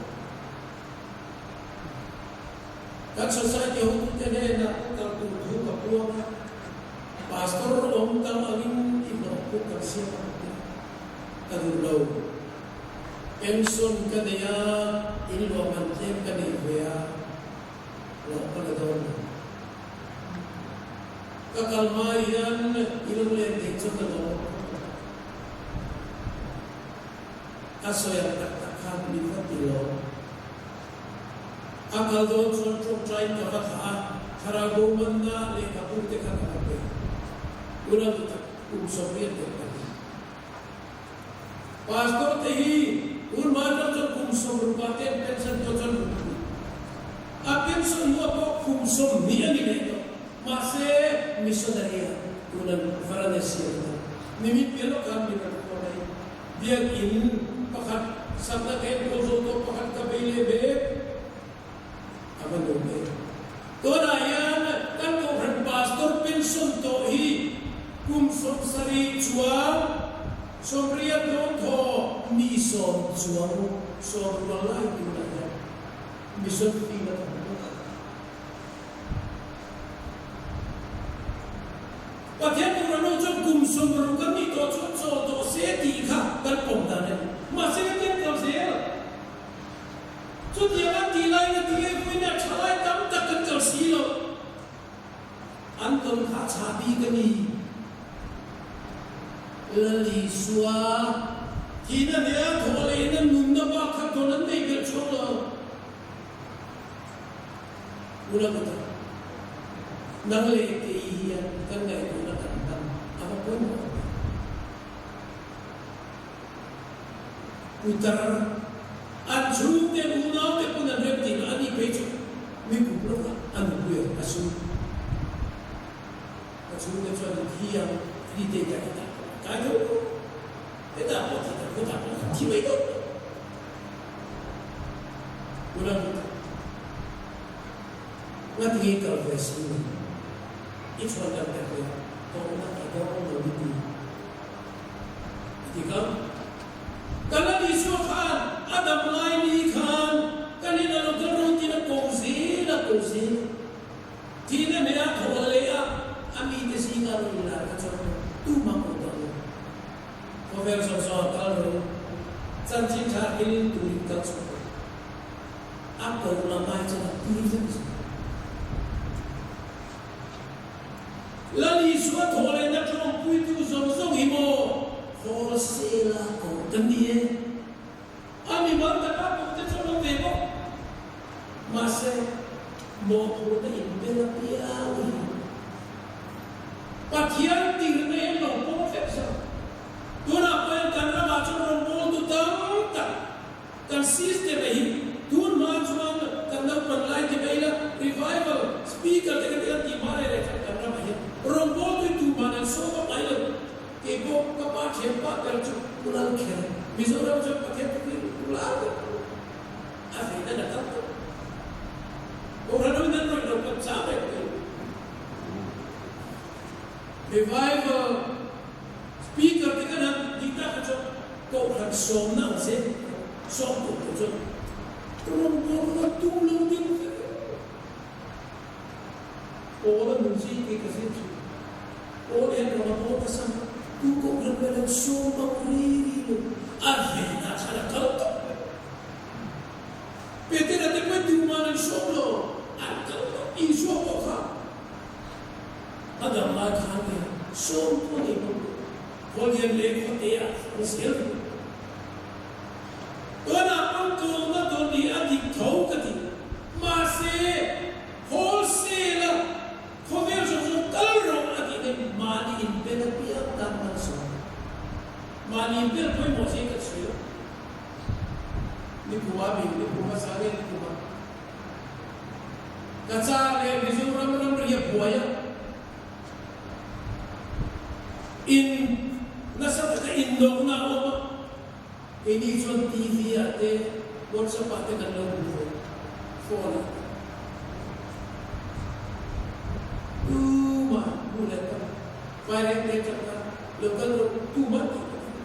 Kan society hotute hnenah kal tur thu ka puang a, Pastor awm dang angin i hlawh pawh kan siam ang tih ka duh lo. Pension ka nei a, in luahman tlem ka nei ve a, hlawh ka la dawn lo. Ka kal hma hian i lo len theih chuan ka lawm ang khawp ang. A sawi ang tak tak khan min va ti lo. A kal dawn chuan tawngtaiin ka va thlah a, thlarau bo manna lehkhabu te kha ka va pe. Unau tu tak kum 82. Pastor te hi un hma atang chuan kum 60 ah te an pension tawh chuan kum pui. A pension hnuah pawh kum 20 a ni leh tawh. Mahse missionary ah tunan Varanasi a ni tawh. Nimin piah lawk khan min rawn call a i Biakinn pakhat sakna ka enkawl zawh tawh pakhat ka bei leh mek a va nuam em. Tunah hian kan Kohhran Pastor pension tawh hi kum 70 chuang 80 dawn thaw mi sawm chuang sawm rual lai tunah hian mission field a tam mek a. Pathian tur a nu chuan kum 60 a nih tawh chuan chawl tawh se tih kha kan pawm dan a ni. Mahse ka tiang kal zel. Chutiang an tih laiin a ti ngei puiin a tha lai tam tak kan kal si lo. An tawn kha chah bik a ni. Lal Isua thihna hneh a thawh lehna nunna bak kha tawn an nei belh chhuak lo. Ula Buddha, nang leh kei hian kan ngaihtuahna kan hman a va pawimawh ang em? Putar, an chhungte an unaute pawn an rem tih loh a nih phei chu mi kum lawkah a nupui ang a su. Ka chhungte chuan an thi ang, ani te hian hetah pawh an kai tho lo, hetah pawh thi tak, hetah pawh an thi mai dawn lo. Ula Buddha, Ngatinge kal ve si lo? I chhuan dang tak leh tawhna ka dawng lo i ti. A ti kang. Kan la Isua khan a dam lai ni khan kan in a lo kal ro tiin a ko zel a ko zel a. A ko lam ai chuan a tui vek zawk. Lal Isua thawh lehna tlawmpuitu zawng zawng hi maw wholesale a ko kan ni e. A mimal taka ko te chu an awm ve bawk. Mahse, mawhphurhna inbel apiang hi Pathian tirna hi an lo pawm vek zawk. Tunah pawh hian kan ramah chuan rawngbawltu tam tak Kan system a hi tun hma chuan kan naupan lai ti mai ila revival speaker te kan ila tih hma reh reh khan kan ramah hian rawngbawltu hi tumah an sawm a mai lo. Kei pawh ka pa thian pa ber chu Pu Lalkher Mizoram chuan Pathian thu hi Pu Lal ber chu a vein a la kal tawh. Kohhran ho in an rawih lo kan chang reng mai. Revival speaker te kan han tih tak kha chuan Kohhran sawmna ang che sawm tur pawh chuan rawngbawlna kha tum lo deuh vek e. Pawl a nun zing tih ka hre thin. Pawl hian ram a bawl ka sam a, tu kohhran vel an sawm bang ri ri lo, a venah khan a kal tawp mai. Petera te pawhin tuman an sawm lo, an kal tawp. Isua pawh kha a dam lai khan nge sawm pawh nei bawk lo. Kawlian leh Khawtea an zel rih. Tunah pawh tawlna dawn hi a dik tho ka ti. Mahse, wholesale a khawvel zawng zawng kal rawh a tih nen mahni inbel apiang tan man sawn. Mahni inbel pawimawh zia ka chhui a. Nikhuma bik, Nikhuma sa nge Nikhuma? Cachar leh Mizoram ramri a buai a. In nasa taka innawkna a awm a, keini chuan TV ah te, WhatsApp ah te kan lo hmu ve, phone ah te. Tumah hmu leh ta, Vaireng te atang khan lo kal rawh tumah tih ka ti.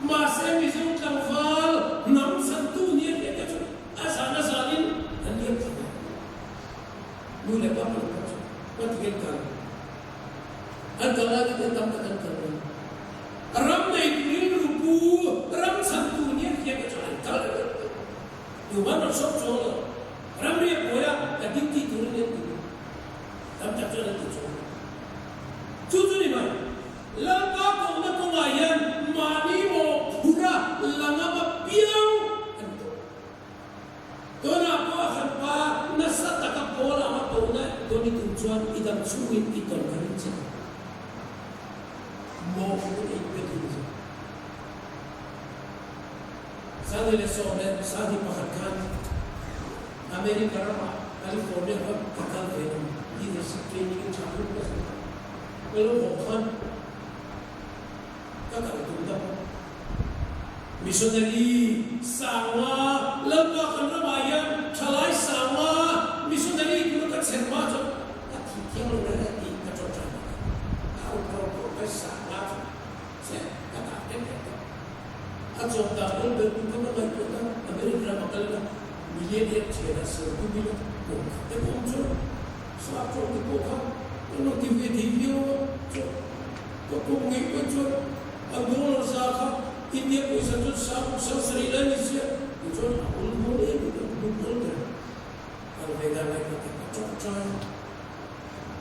Mahse Mizo tlangval hnam chhantu ni a hriat te chu a zan a zanin an liam thla ve. Nu leh pa pawh kha chu Pathian kal an kal lai kha tam tak an kal lo. Ram nei rilru pu, ram chhantu nia hria te chu an kal reng reng. Tuman rawn sawm chuang lo. Ram riak buaia ka duty tur a nia ti lo. Tam tak chuan an ti chuang lo. Chu chu ni mai. Lalpa kohna kawngah hian mahni mawhphurh a la ngam apiang an ni tawh. Tunah pawh a khat pa nasa taka pawl anga kohna dawn i tum chuan i dam chhungin i tawn ka ring che. Maw hun ei pe dun chu. 2011 khan America ramah California ram ka kal ve lo, leadership training in tha hun ka zir a. Ka lo haw khan Ka kal tum ta bawk. Missionary Sanga, Lalpa kan ramah hian thalai Sanga missionary tura ka chher hma chuan ka thih thiang lo reng a tih ka tawngtai bawk a. Ka au phar pawh kai Sanga chu che ka dah reng reng ta. A chawp dan ul ber tu kha ka ngaihtuah ta, America rama kal ila millionaire thianah sawi tum ila kum khat te pawh awm chuan sa tawng te pawh kha kan lo ti ve thei viau a chuan Ka kum ngei pawh chuan a dollar za kha India pawisa chuan sang sang sarih lai ni sia tichuan a ul dawn em em a, lung ul ber kal ve dan lai kha ka tawngtai a,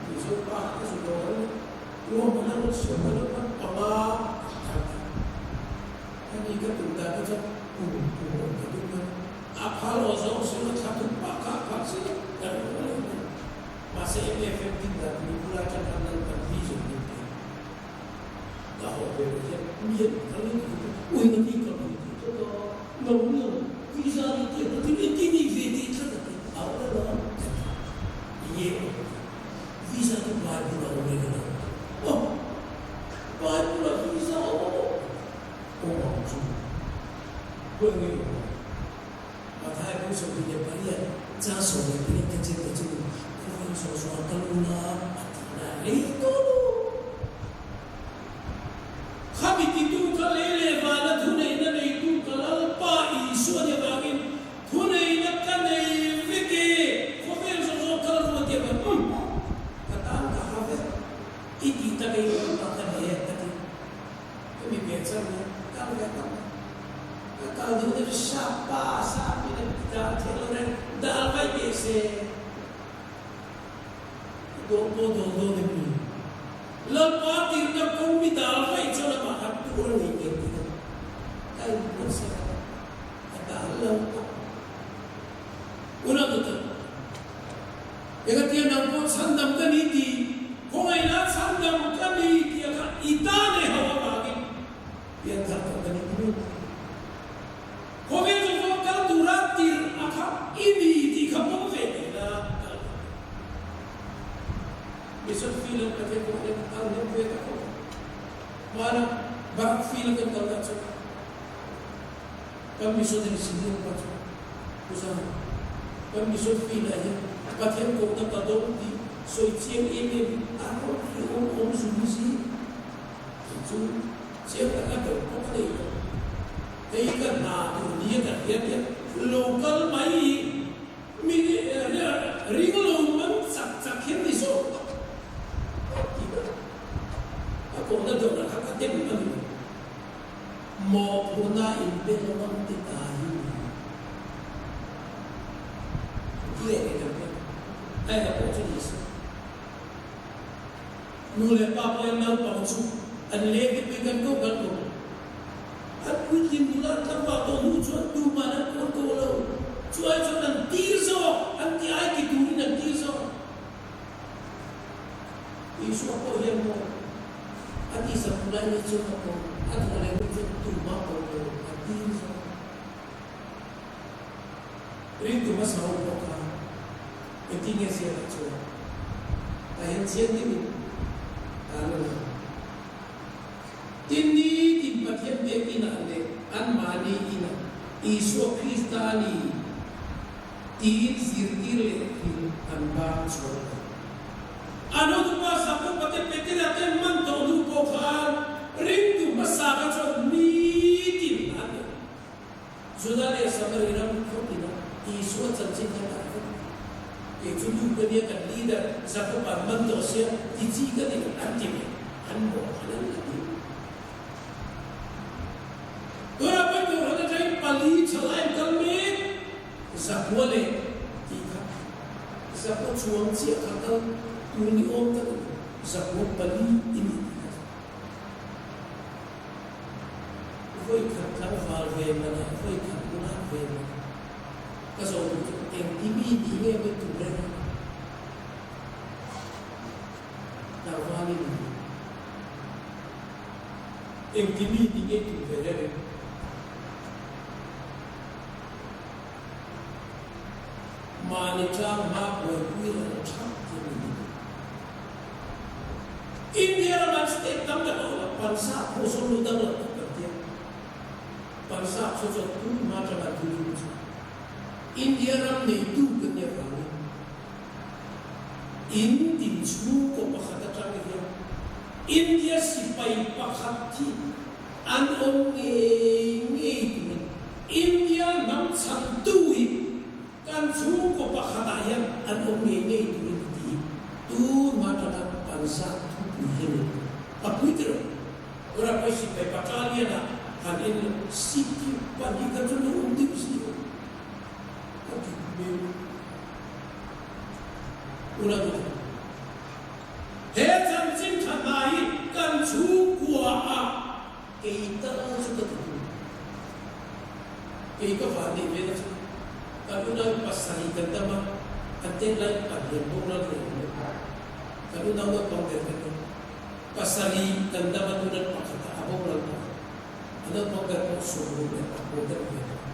Mizo pa ka zu lo ang ruahman a rawn siam a lo khan panga an thar ta. Ani ka tum dan kha chuan kum kum awm ka tum a, a phal aw zawng si lo thla tum pah kha a phal si lo ka ring lo em em. Mahse MFM tin dan ni bula atang khan Lalpan vision min pe. Ka haw ve leh hian mi an kal lo tih chu ui na ti ka ui tih tlat a, nang nang visa ni tih ka ti ti ni ve tih tlat a ti a awm lo ang ka ti. Enge awm ta? Visa chu Bible a awm e ka lo ti. Oh! Bible a visa a awm a maw? Awm ang chu. Khawi nge awm ang? Mathai pawh 28 chang 18 ka chim te chu khawvel zawh zawh a kal ula a tih na rei tawh lo. Khami titu kha lei leh vana thuneihna neitu ka Lalpa Isua nih avangin thuneihna ka nei vek e, khawvel zawh zawh kal ru a ti avang umm ka tan ka ha vek i tih tak ei Lalpa ka nei e ka ti. Hemi pian chhan hi kal ve tak a, ka kal duh na chu sap pa, sap in an ti ta a thiang lo reng. se, dawng pawh dawng dawn em ni? Lalpa tirhna kawng mi dal vaih chuan amah kha tur a nei ngei tih kha ka inbuatsaih a, a dal lo tak. Unau tak, engatia nang pawh chhandam ka ni tih, khawngaihna chhandam ka ni tih a kha i ta nei ho avangin pianthar tawh ka ni ti mai. Khawvel zawng zawng kal tura tirh a kha i ni tih kha pawm ve tih na kal ta mai. Mission field an Pathian pawh hian kal hnem ve ta khawp a. Hmana Barak field a kan kal dah chuan kan missionary senior pa chuan Pu Zai, kan mission field ah hian Pathian kohna ka dawng tih sawi chiang em em a rawn ri awm awm zung zi tih chu chiang taka dawng pawh ka nei lo. Hei ka hna tur nia ka hriat hian lo kal mai hi mi ring lo man chak chak hian ni zawk tak tak tih ka a kohna dawrah kha ka dem a ni lo. Mawhphurhna in pe lo ang ti ta hi ni. Ti e kan hriat a enga pawh chu ni se. Nu leh pa pawhin naupang chu an leng te pui kan ko kan ko. An puitling nula tlangval tawh hnu chuan tuman an kawl tawh lo. Chu ai chuan an tir zawk, an ti ai ti turin an tir zawk. Isua pawh hian maw a tisa hmu lai mai chuan a kawl, a thawh leh hnu chuan tumah kawl lo a tir zawk. Ringtu hmasa ho pawh kha engtin nge ziakah chuan a hian chiang deuhin a la lang. Tin, nitin Pathian pek inah leh anmahni inah Isua Krista a ni tiin zirtir leh hlim an bang chhuak lo. An hotupa Jakoba te Petera te man tawh hnu pawh khan ringtu hmasa kha chuan nitin an nei. Juda leh Samari ram khawpinah Isua chanchin kha dah vek a. Kei chu nu ka nia kan leader Jakob-a'n man tawh sia ti chi ka ni lo an ti ve. An mawh kha lal a ni. Tunah pawh Kohhran atangin pali thalai an kal mek Zakua leh tih kha Zakua chuang chiah kha kal tur ni awm tak a ni. Zakua pali i ni tih kha. Vawi khat tlangval ve manah, vawi khat nula ve manah ka zawh duh chu engti mi tih nge min tum reng a? Tlangval i ni. Engti mi tih nge i tum ve reng em? Mahni tlang hma buaipui ral thap hi a ni. India ramah state tam tak a awm a, Pansa pawh sawn lu danglam tak kan tia. Pansa saw chuan tun hma atanga tun chu India ram neitu kan nih avangin in din chhungkaw pakhat atang hian India sipai pakhat hi an awm ngei ngei turin India hnam chhantu hi Kan chhungkaw pakhatah hian an awm ngei ngei turin a ti. Tun hma tanga pansa thupui hi a ni. A pui tirh ang. Ora pawh sipai battalion ah han en lo Sikkim pahnih kha chu lo awm deuh si lo. A dik hmel. Ula duh. He chanchin tha hna hi kan chhungkua ah Kei tal chu ka ti tur. Kei ka van neih ve na chu kan unau pasarih kan dam a, an tet lai pahniam bawk ral reng lo. Kan unau naupang ber kan ni. Pasarih kan dam a tunan pakhatah a boral tawh a, a naupang ber pawh sawmruk leh pakua deuh ve tawh a.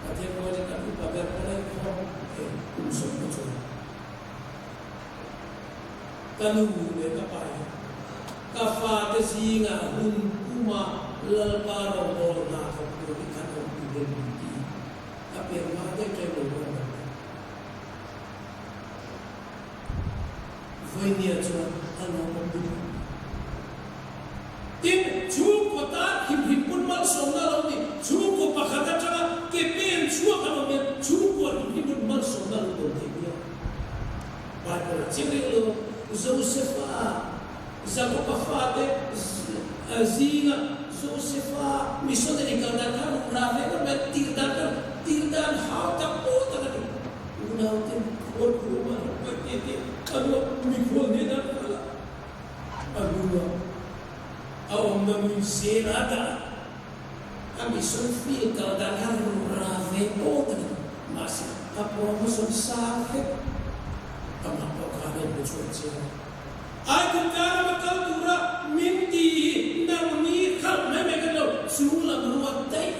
Pathian rualin kan upa ber pawh lai khawm e kum sawm ka chuan. Ka nu leh ka pa hian ka fate zingah hun puma Lalpa rawngbawl hna thawk tur hi kan awm tur em ni tih ka pian hma daih ṭaih lo rual lo ta. Vawinia chuan a lawmawm lutuk. Tin, chhungkaw tan himhim pawn malsawmna a lo ni. Chhungkaw pakhat atanga ke pen chhuak an awm hian chhungkua himhim pawn malsawmna a lo dawn thei nia. Bible ah chiang reng lo, Josefa, Jakoba fate zinga Josefa missionary kal dan kha ruk ra ve ngawt mai, tir dan kha tir dan hau tak pawh tak a ni. Unaute. Hmun zela dah a mission field kal dan kha rura ve pawh ta ni. Mahse, a promotion sang vek amah pawh khan a inhmu chhuak chiang a. Aigupta rama kal tura min ti hi nangni khalh mai mai kan lo, chu lam ruat daih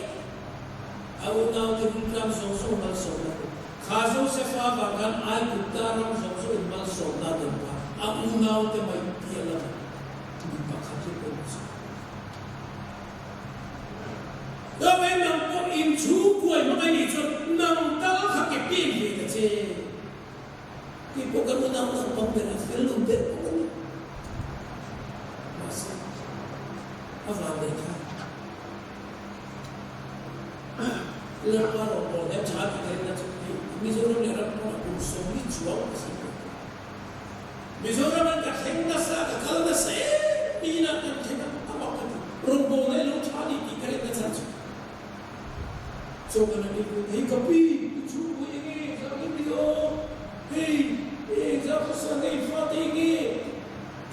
a unaute riltlam zawng zawng malsawmna ru. Kha Josefa vang khan Aigupta ram zawng zawng in malsawmna a dawn phah, a unaute mai piah lamah mi pakhat hi pawh chu. Dawei nang pawh in chhung kuai hmang a nih chuan nang tal kha ke pen ve ta che. Kei pawh kan unau naupang ber a fel lo ber pawh a ni. Mahse, a vanneih kha Lalpa rawngbâwl hian tha ti ka rinna chu hei Mizoram leh ram pawnah kum 40 chuang ka sin ve tawh. Mizoram an ka thleng nasa, ka kal nasa em miin ah kan thleng a, a mak ka ti. Rawngbâwlna hi lo tha ni tih ka rinna chhan chu. Chaw kan an ei hun, hei ka pi, i chhungkaw eng nge zah nge mi aw, hei eng zah khawsa nge i fate eng nge?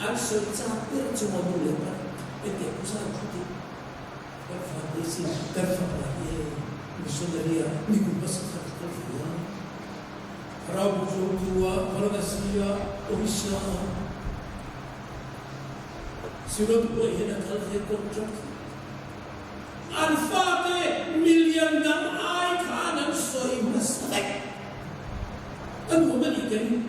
An sawi chak ber chu maw nu leh pa ente pu zan thut in kan fate sin kan fapa hi e missionary ah mi kum hmasa khat a kal ve a, Thlarau bu zuangtu ah Varanasi ah Orissa ah Synod buai hian a kal ve contract hi. An fate million dang ai khan an sawi hmasa vek. Ka nuam a nih ka ring.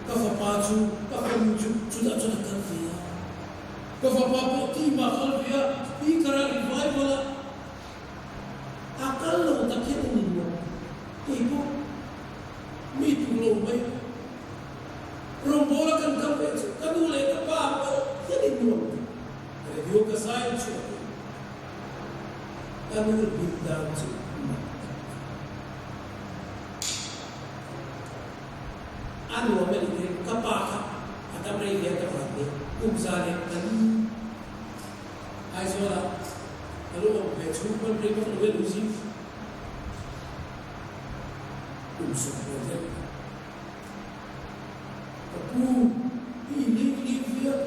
Ka fapa chu ka fanu chu chutah chuan a kal ve a. Ka fapa pawh team ah a kal ve a, speaker ah revival ah a kal lo tak hian a ni nuam. Kei pawh mi tur lo mai. Rawngbawla kan kal ve chu ka nu leh ka pa pawh hian in nuam. Radio ka zai chhuak in ka nu hlim dan chu mak tak a ni. A nuam a ni te, ka pa kha a dam rei ve a ka van ve, kum 104 Aizawl ah ka lo awm ve chhung pawn rei vak lo e Luzi kum 10 vel kha. Ka pu, i inleng leng viau.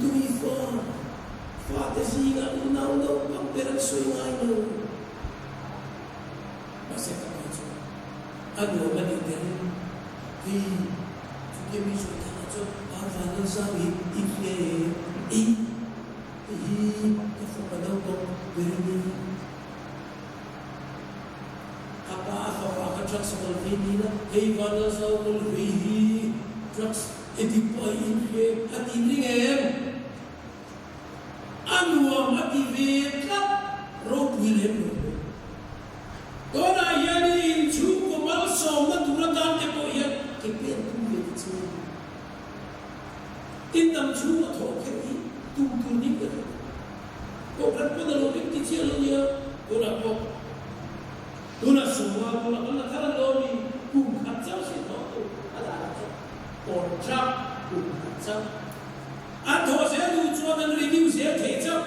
Tui fa, fate zingah unau naupang ber an sawi ngai lo. Mahse ka pa chuan a nuam a nih ber in, Hei, chutia mi sawi takah chuan ar van lal zau hi i hria em? Ei, hei hi ka fapa naupang ber a ni. A pa a fapa kha drugs a kawl ve ni la, hei van lal zau kawl ve hi drugs edik pawh a in ve a ti ring em? A nuam a ti ve tlat ropui lem lo maw? Tunah hian i inchhungkaw malsawmna tur atan te pawh hian ke pen tum ve ta che. Tin dam chhunga thawh kher hi tum tur ning ka hre lo. Kohhran pawn a lo ring ti chiah lo nia, tunah pawh tunah sawma tunah kan la thar an lo mi kum khat chauh si thawh tur a dah lo chauh contract kum khat chauh an thawh zel duh chuan an renew zel thei chauh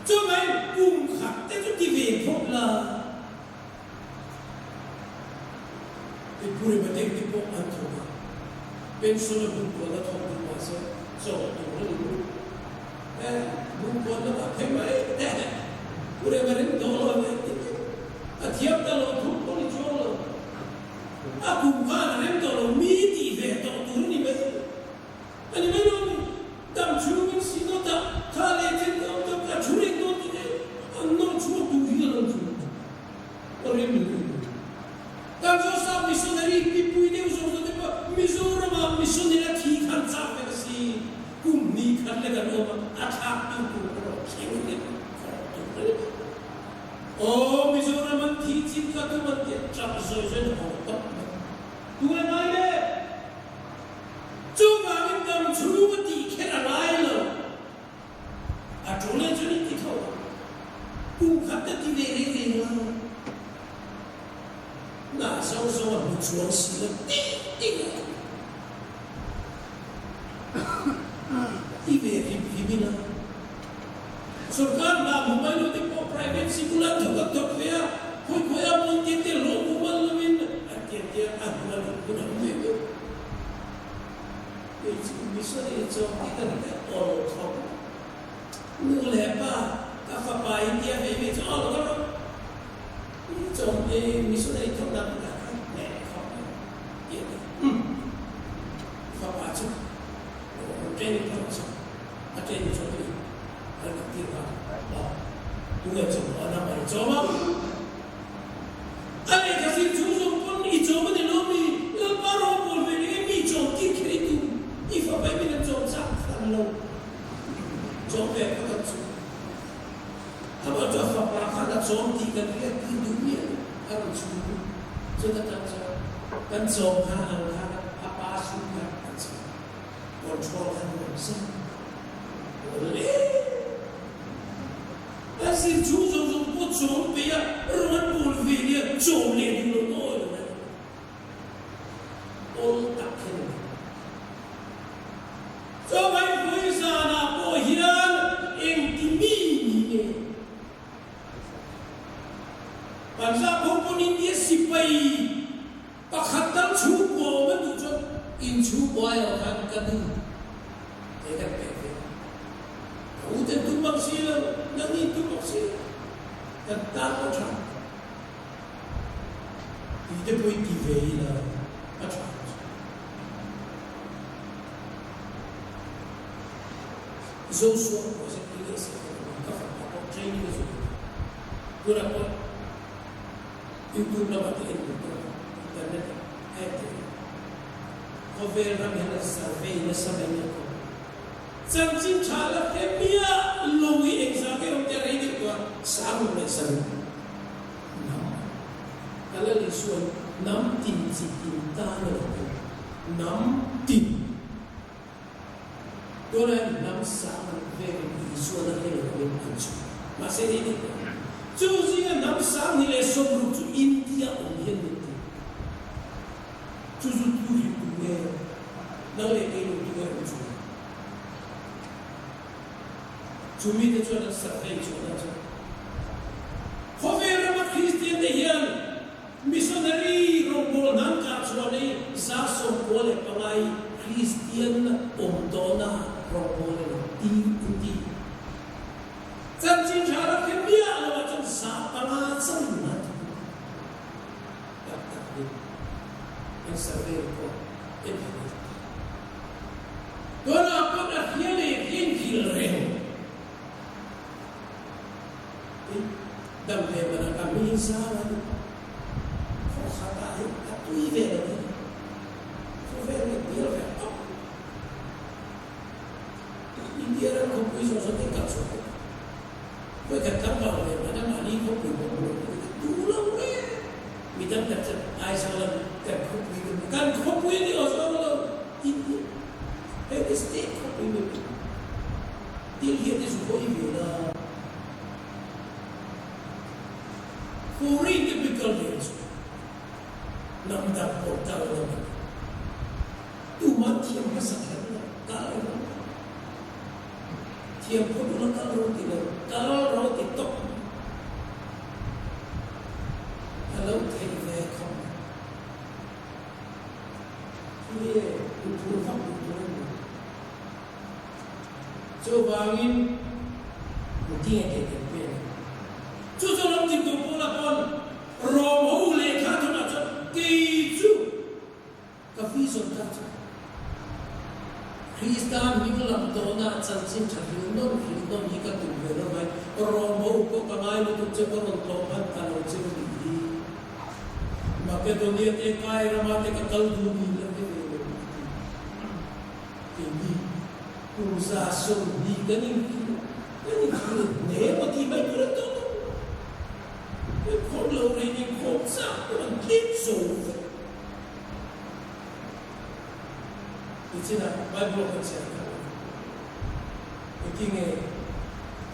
chumai kum khat te chu ti ve phawt la. I puri matek te pawh an thawk a, pension a hun kual a thawk duh mahse chaw tur a ni lu. E, hun kual lamah phei mai teh, puri a ring tawh lo nen ti mai. A thiam ta lo thum pawh ni chuang lo. A kum khan a rem tawh lo, mi tih ve tawh tur a ni mai. A ni mai lo mi, dam chhungin synod ah kha leh chen ka awm tawh, ka thu reng dawn ti daih, an nawr chhuak duh hi a lo chu. Ka rim lo nih chu. Kan Joseph missionary pipui deuh zawk zawk te pawh Mizoram ah missionary a thi khan chak vek a si. Kum hnih khat lek an awm a, a thlak tu tur erawh thleng lek khawh tur a ni mai. Aw Mizoram an thi chin kha tum an tiah tap zawi zawi in a haw tawp mai. Tu nge ngai le? Chuvangin dam chhung a tih kher a lai lo. A ṭul e chuan in ti tho a, kum khat te ti ve reng reng la, na zo zo a hmu chuang si lo ting ting a ti ve hrim hrim ila, sorkar hna hmu mai lo te pawh private sikul an thawk an thawk ve a, khawi khawi a pawn tin te hlawh hmu mal lo in an tian tian a hnu a lo hun a awm ve mai. Kei chu. Missionary chawm hi kan hre awl khawp. Nu leh pa, ka fapa India vei ve chu awl ka rawh. I chawm i missionary thawk dan ka kha hneh khawp mai tih a ti. Umm. Fapa chu training thawk chu a training chu tui an kan tir nghal. Aw. Tunge chawm a number i chawm a. A lehkha zir chung zawng pawn i chawm a ni lo mi? Lalpa rawngbawl ve ringin mi chawm tir kher i tum. I fapa i min an chawm chak hran lo. Chawm ve phawt ang chu. Amah chu a fapa khan a chawm tih kan hriat tir duh miah lo. A rawn chhung duh. Chuta tang chuan kan chawm kha ang khan a pa sum kha kan chawm. Control kha nuam zet. Awle! A zir chung zawng zawng pawh chawm peih a, rawng an pawl ve nia chawm leh duh lo nawi lo mai. Awl tak hian a ni. Chawhmai pui zanah pawh hian engti mi ni nge? Punjab ho pawn India sipai pakhat tal chhungkua awm an duh chuan inchhungkua erawh khan ka nu he kan pek ve a. Ka u ten tum bawk si lo, nangni in tum bawk si lo. Kan tan pawh tha. Tih te pawh i ti ve ila a tha ang chu. Joshua project hi leh seh ka duh ka fapa pawh training a zui a. Tunah pawh YouTube lamah te en duh tawh a, internet ah a en theih a. Khawvel ram hian an survey nasa mai mai tawh. Chanchin tha la hre miah lo hi engzah nge awm te rei deuh tawh a, sang leh saruk hnam a la leh sual hnam tin chi tin tan a lo kal hnam tin tunah hian hnam sang an vekin Isua la hre lo in an chhuah mahse rei deuh tawh chu zinga hnam sang ni leh 60 chu India awm hian min ti chu chu tu hi tu nge nang leh kei lo tu nge awm chu Chu mite chuan an survey chuan a chu. Khawvel rama Kristian te hian missionary rawngbawl hnan kah chhuah nei 95 hi Kristian awm tawhna rawngbawl a lo ti in ti. Chanchin tha ram kher miah lo ah chuan 500 chauh in an ti tak tak in an survey report en thei a. Tunah pawn a hria leh hlim hil reng. Tin, dam ve mana ka mi zau a ni. Khaw khatah hi a tui ve lo a ni. Khawvel leh bial ve tawp. India ram khawpui zawng zawng te kal chhuak vek a. Vawikhat tlangval ve mana mahni khawpui pawh hmu lo tur hi duh lo reng. Mi tam tak chuan Aizawl an kan khawpui kan hmu. Kan khawpui ni aw zawng lo India hei te state khawpui mai mai thil hian te zu hawi ve la. Foreign te pawh i kal ve chu hnam dang pawh kal lo a ni. Tuman thiam hmasa kher lo kal rawh. Thiam phawt ula kal rawh ti lo, kal rawh ti tawp mai. A lo thei ve khawp mai. Chu nge inphur vak duh tur a ni. Chuvangin Putin a keh tel pek a. Chu chu ram tin tur pawla pawn Rom ho lehkha thunah chuan kei chu Ka vision ta chu Krista hming lam tawhna chanchin tha hrilh nawn hrilh nawn hi ka tum ve lo mai. Rom ho pawh ka ngai lutuk che ka rawn tlawm hman ta lo che u nih hi. Makedonia te Kai rama te ka kal duh ni la ti ve lo a ti. Keini kum 20 kan inhrilh kan inhrilh hle maw tih mai tur an tawh lo. Kan khawm lo reng inkhawm chak pawh an tlem zo vek. Nichinah Bible kan chhiar kha a ni. Engtinge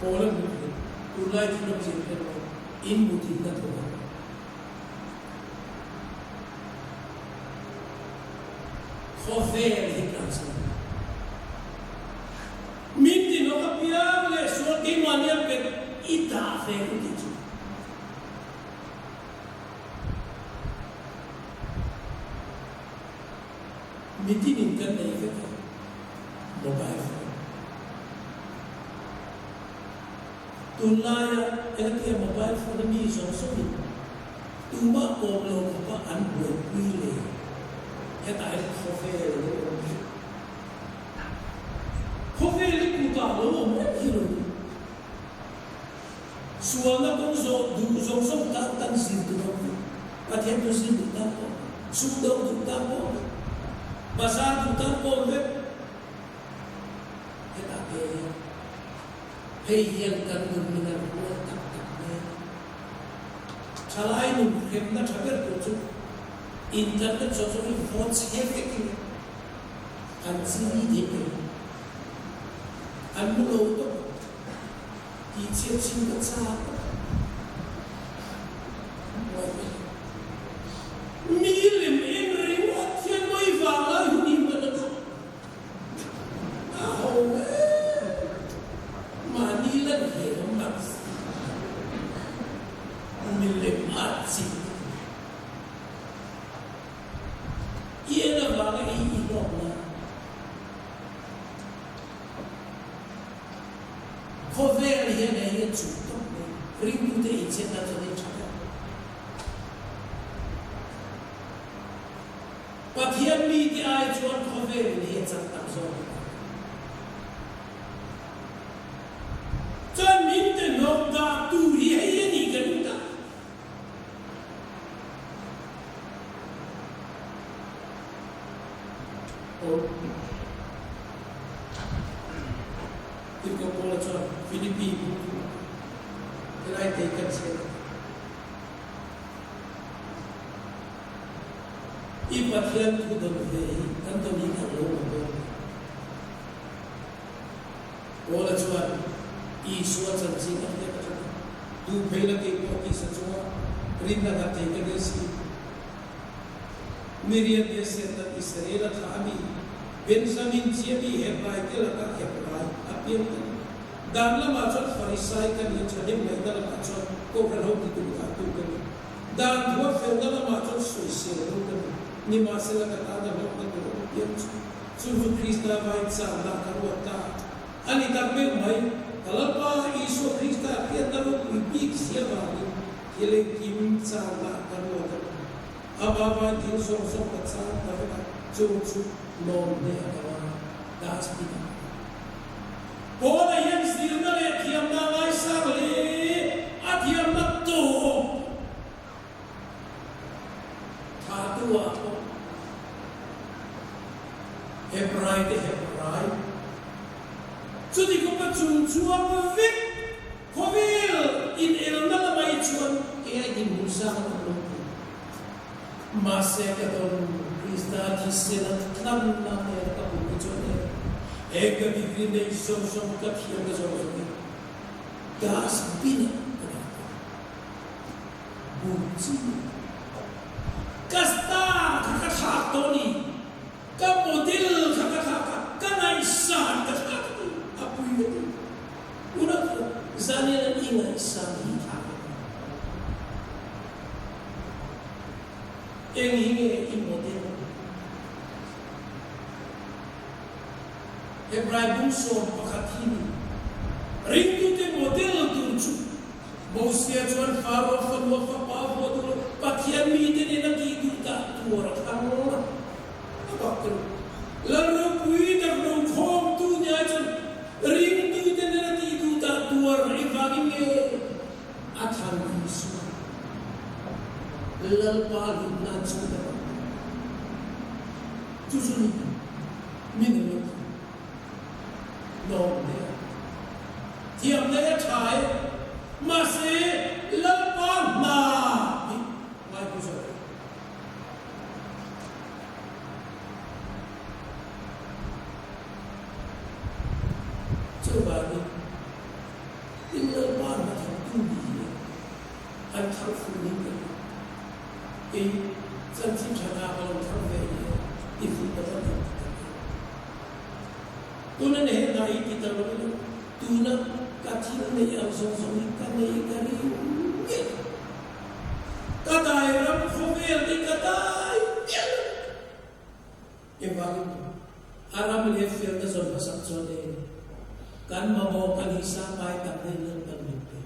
Paul-a hmuh hi tunlai thil awmzia hian maw in mutin na thawk ang? Khawvel hi tlansan a ni. Min tinawk apiang leh sual keimahni a pet i dah ve u tih chu. Mitinin kan nei vek a. Mobile phone. Tunlaia engatia mobile phone a mi zawng zawngin tumah kawm lo khawpa an buaipui le hetah hian khawvel a lo awm hi. Khawvel hi kutah a lo awm reng hi lo ni. Sualna kawng zawh duh zawng zawng tan kan zir tur awm lo. Pathian thu zir duh tan pawh awm lo. Sumdawng duh tan pawh awm lo. Bazar duh tan pawh awm vek. Hetah te hian hei hian kan nun min an rual tak tak mai a ni. Thalai nun hremna tha ber tur chu internet zawng zawng hi vawn chhe vekin an chini thei thei lo. An mu lo tawp ang. Tihchhiat chin ka chak a. Mi lem en ringawt hian mawi vang lai hun hi hman a tha. A ho em! Mahni lan hle awm tak si. Milem at chi ka ti. I en avanga ei i hlawk na. Khawvel hian ei a chuh tawp mai. Ringtute inchhiatna chuan ei tha ber. Pathian mite ai chuan khawvel in hi a chak tak zawk a ni. Chuan min te hnawk dah tur hi hei a nih ka ring ta. Aw. Tirhkoh Paula chuan Philippi bungtu helai te hi kan chhiat a ti. I Pathian thu dawn ve hi kan dawn in ang lo maw dawn ni? Paula chuan Isua chanchin a hriat atanga duh phei la kei pawh tisa chunga rinna nghat thei ka nia si. Miriam nia Serdat Israel a thlah a mi, Benjamin chi a mi Hebrai te lakah Hebrai a piang ta ni. Dan lamah chuan Farisai ka ni a, thahnem ngaihna lamah chuan Kohhran ho ti duh dah tu ka ni. Dan thua felna lamah chuan sawisel lo ka ni. Nimahsela ka tana hlawkna tur awm piang chu chu chu Krista vain chakna ka ruat ta a ni tak meuh mai. Ka Lalpa Isua Krista hriatna ropui bik si avangin thil engkim chakna ka ruat a ni. Amah vain thil zawng zawng ka chang ta vek a, chung chu lawm hle a ka ngai. Dustbin a ka dah. Paula hian zirna leh thiamna a ngaisang hle, a thiamna tawp thlahtu ah pawh Hebrai te Hebrai, chuti khawpa chung chuang vek khawvel inelna lamah hi chuan kei a inhmuh sang a awm lo thei. Mahse ka dawn Krista thisen a tlanna nen ka hmuh hi chuan e, he ka degree nei zawng zawng ka thiamna zawng zawng hi dustbin ah ka dah tawh. Bur chi ka star kha ka thlak tawh a ni, ka model kha ka thlak a, ka ngaihsan ka thlak a ni, a pui ka ti. Unau chu Zaniel an i ngaihsan hi thlak a ni. Eng hi nge i model? Hebrai bung 11 hi ni. Ringtute model tur chu Mosia chuan Faro fanua fapa vuah duh lo, Pathian mite nena tih duh dah tur a thlang a. A bak tel. Lal ropui tak rokhawmtu ni ai chuan ringtute nena tih duh dah tuar engvangin nge a thlan Isua Lalpa hlutna an chhut a bak tel. Chu chu ni min an lo thlang. Lawm hle a. Thiam hle a tha e. Mahse, Lalpa hna hi ngaihlu zawk lo. Chuvangin, in Lalpa hna thawktu nih hi an thar fuh ning ka ring. Kei chanchin tha hna ka lo thar ve hi a ti fuh ka va tam ti tak em. Tuna na he hna hi ti ta lo ila, tuna ka thil neih ang zawng zawng hi ka nei ka ring miah lo. Ka dai ram khawvel hi ka dai miah lo. Engvangin maw? A ram leh felna zawn hmasak chuan e, kan mamawh kan hi sa pai tak daih Lalpan min pe.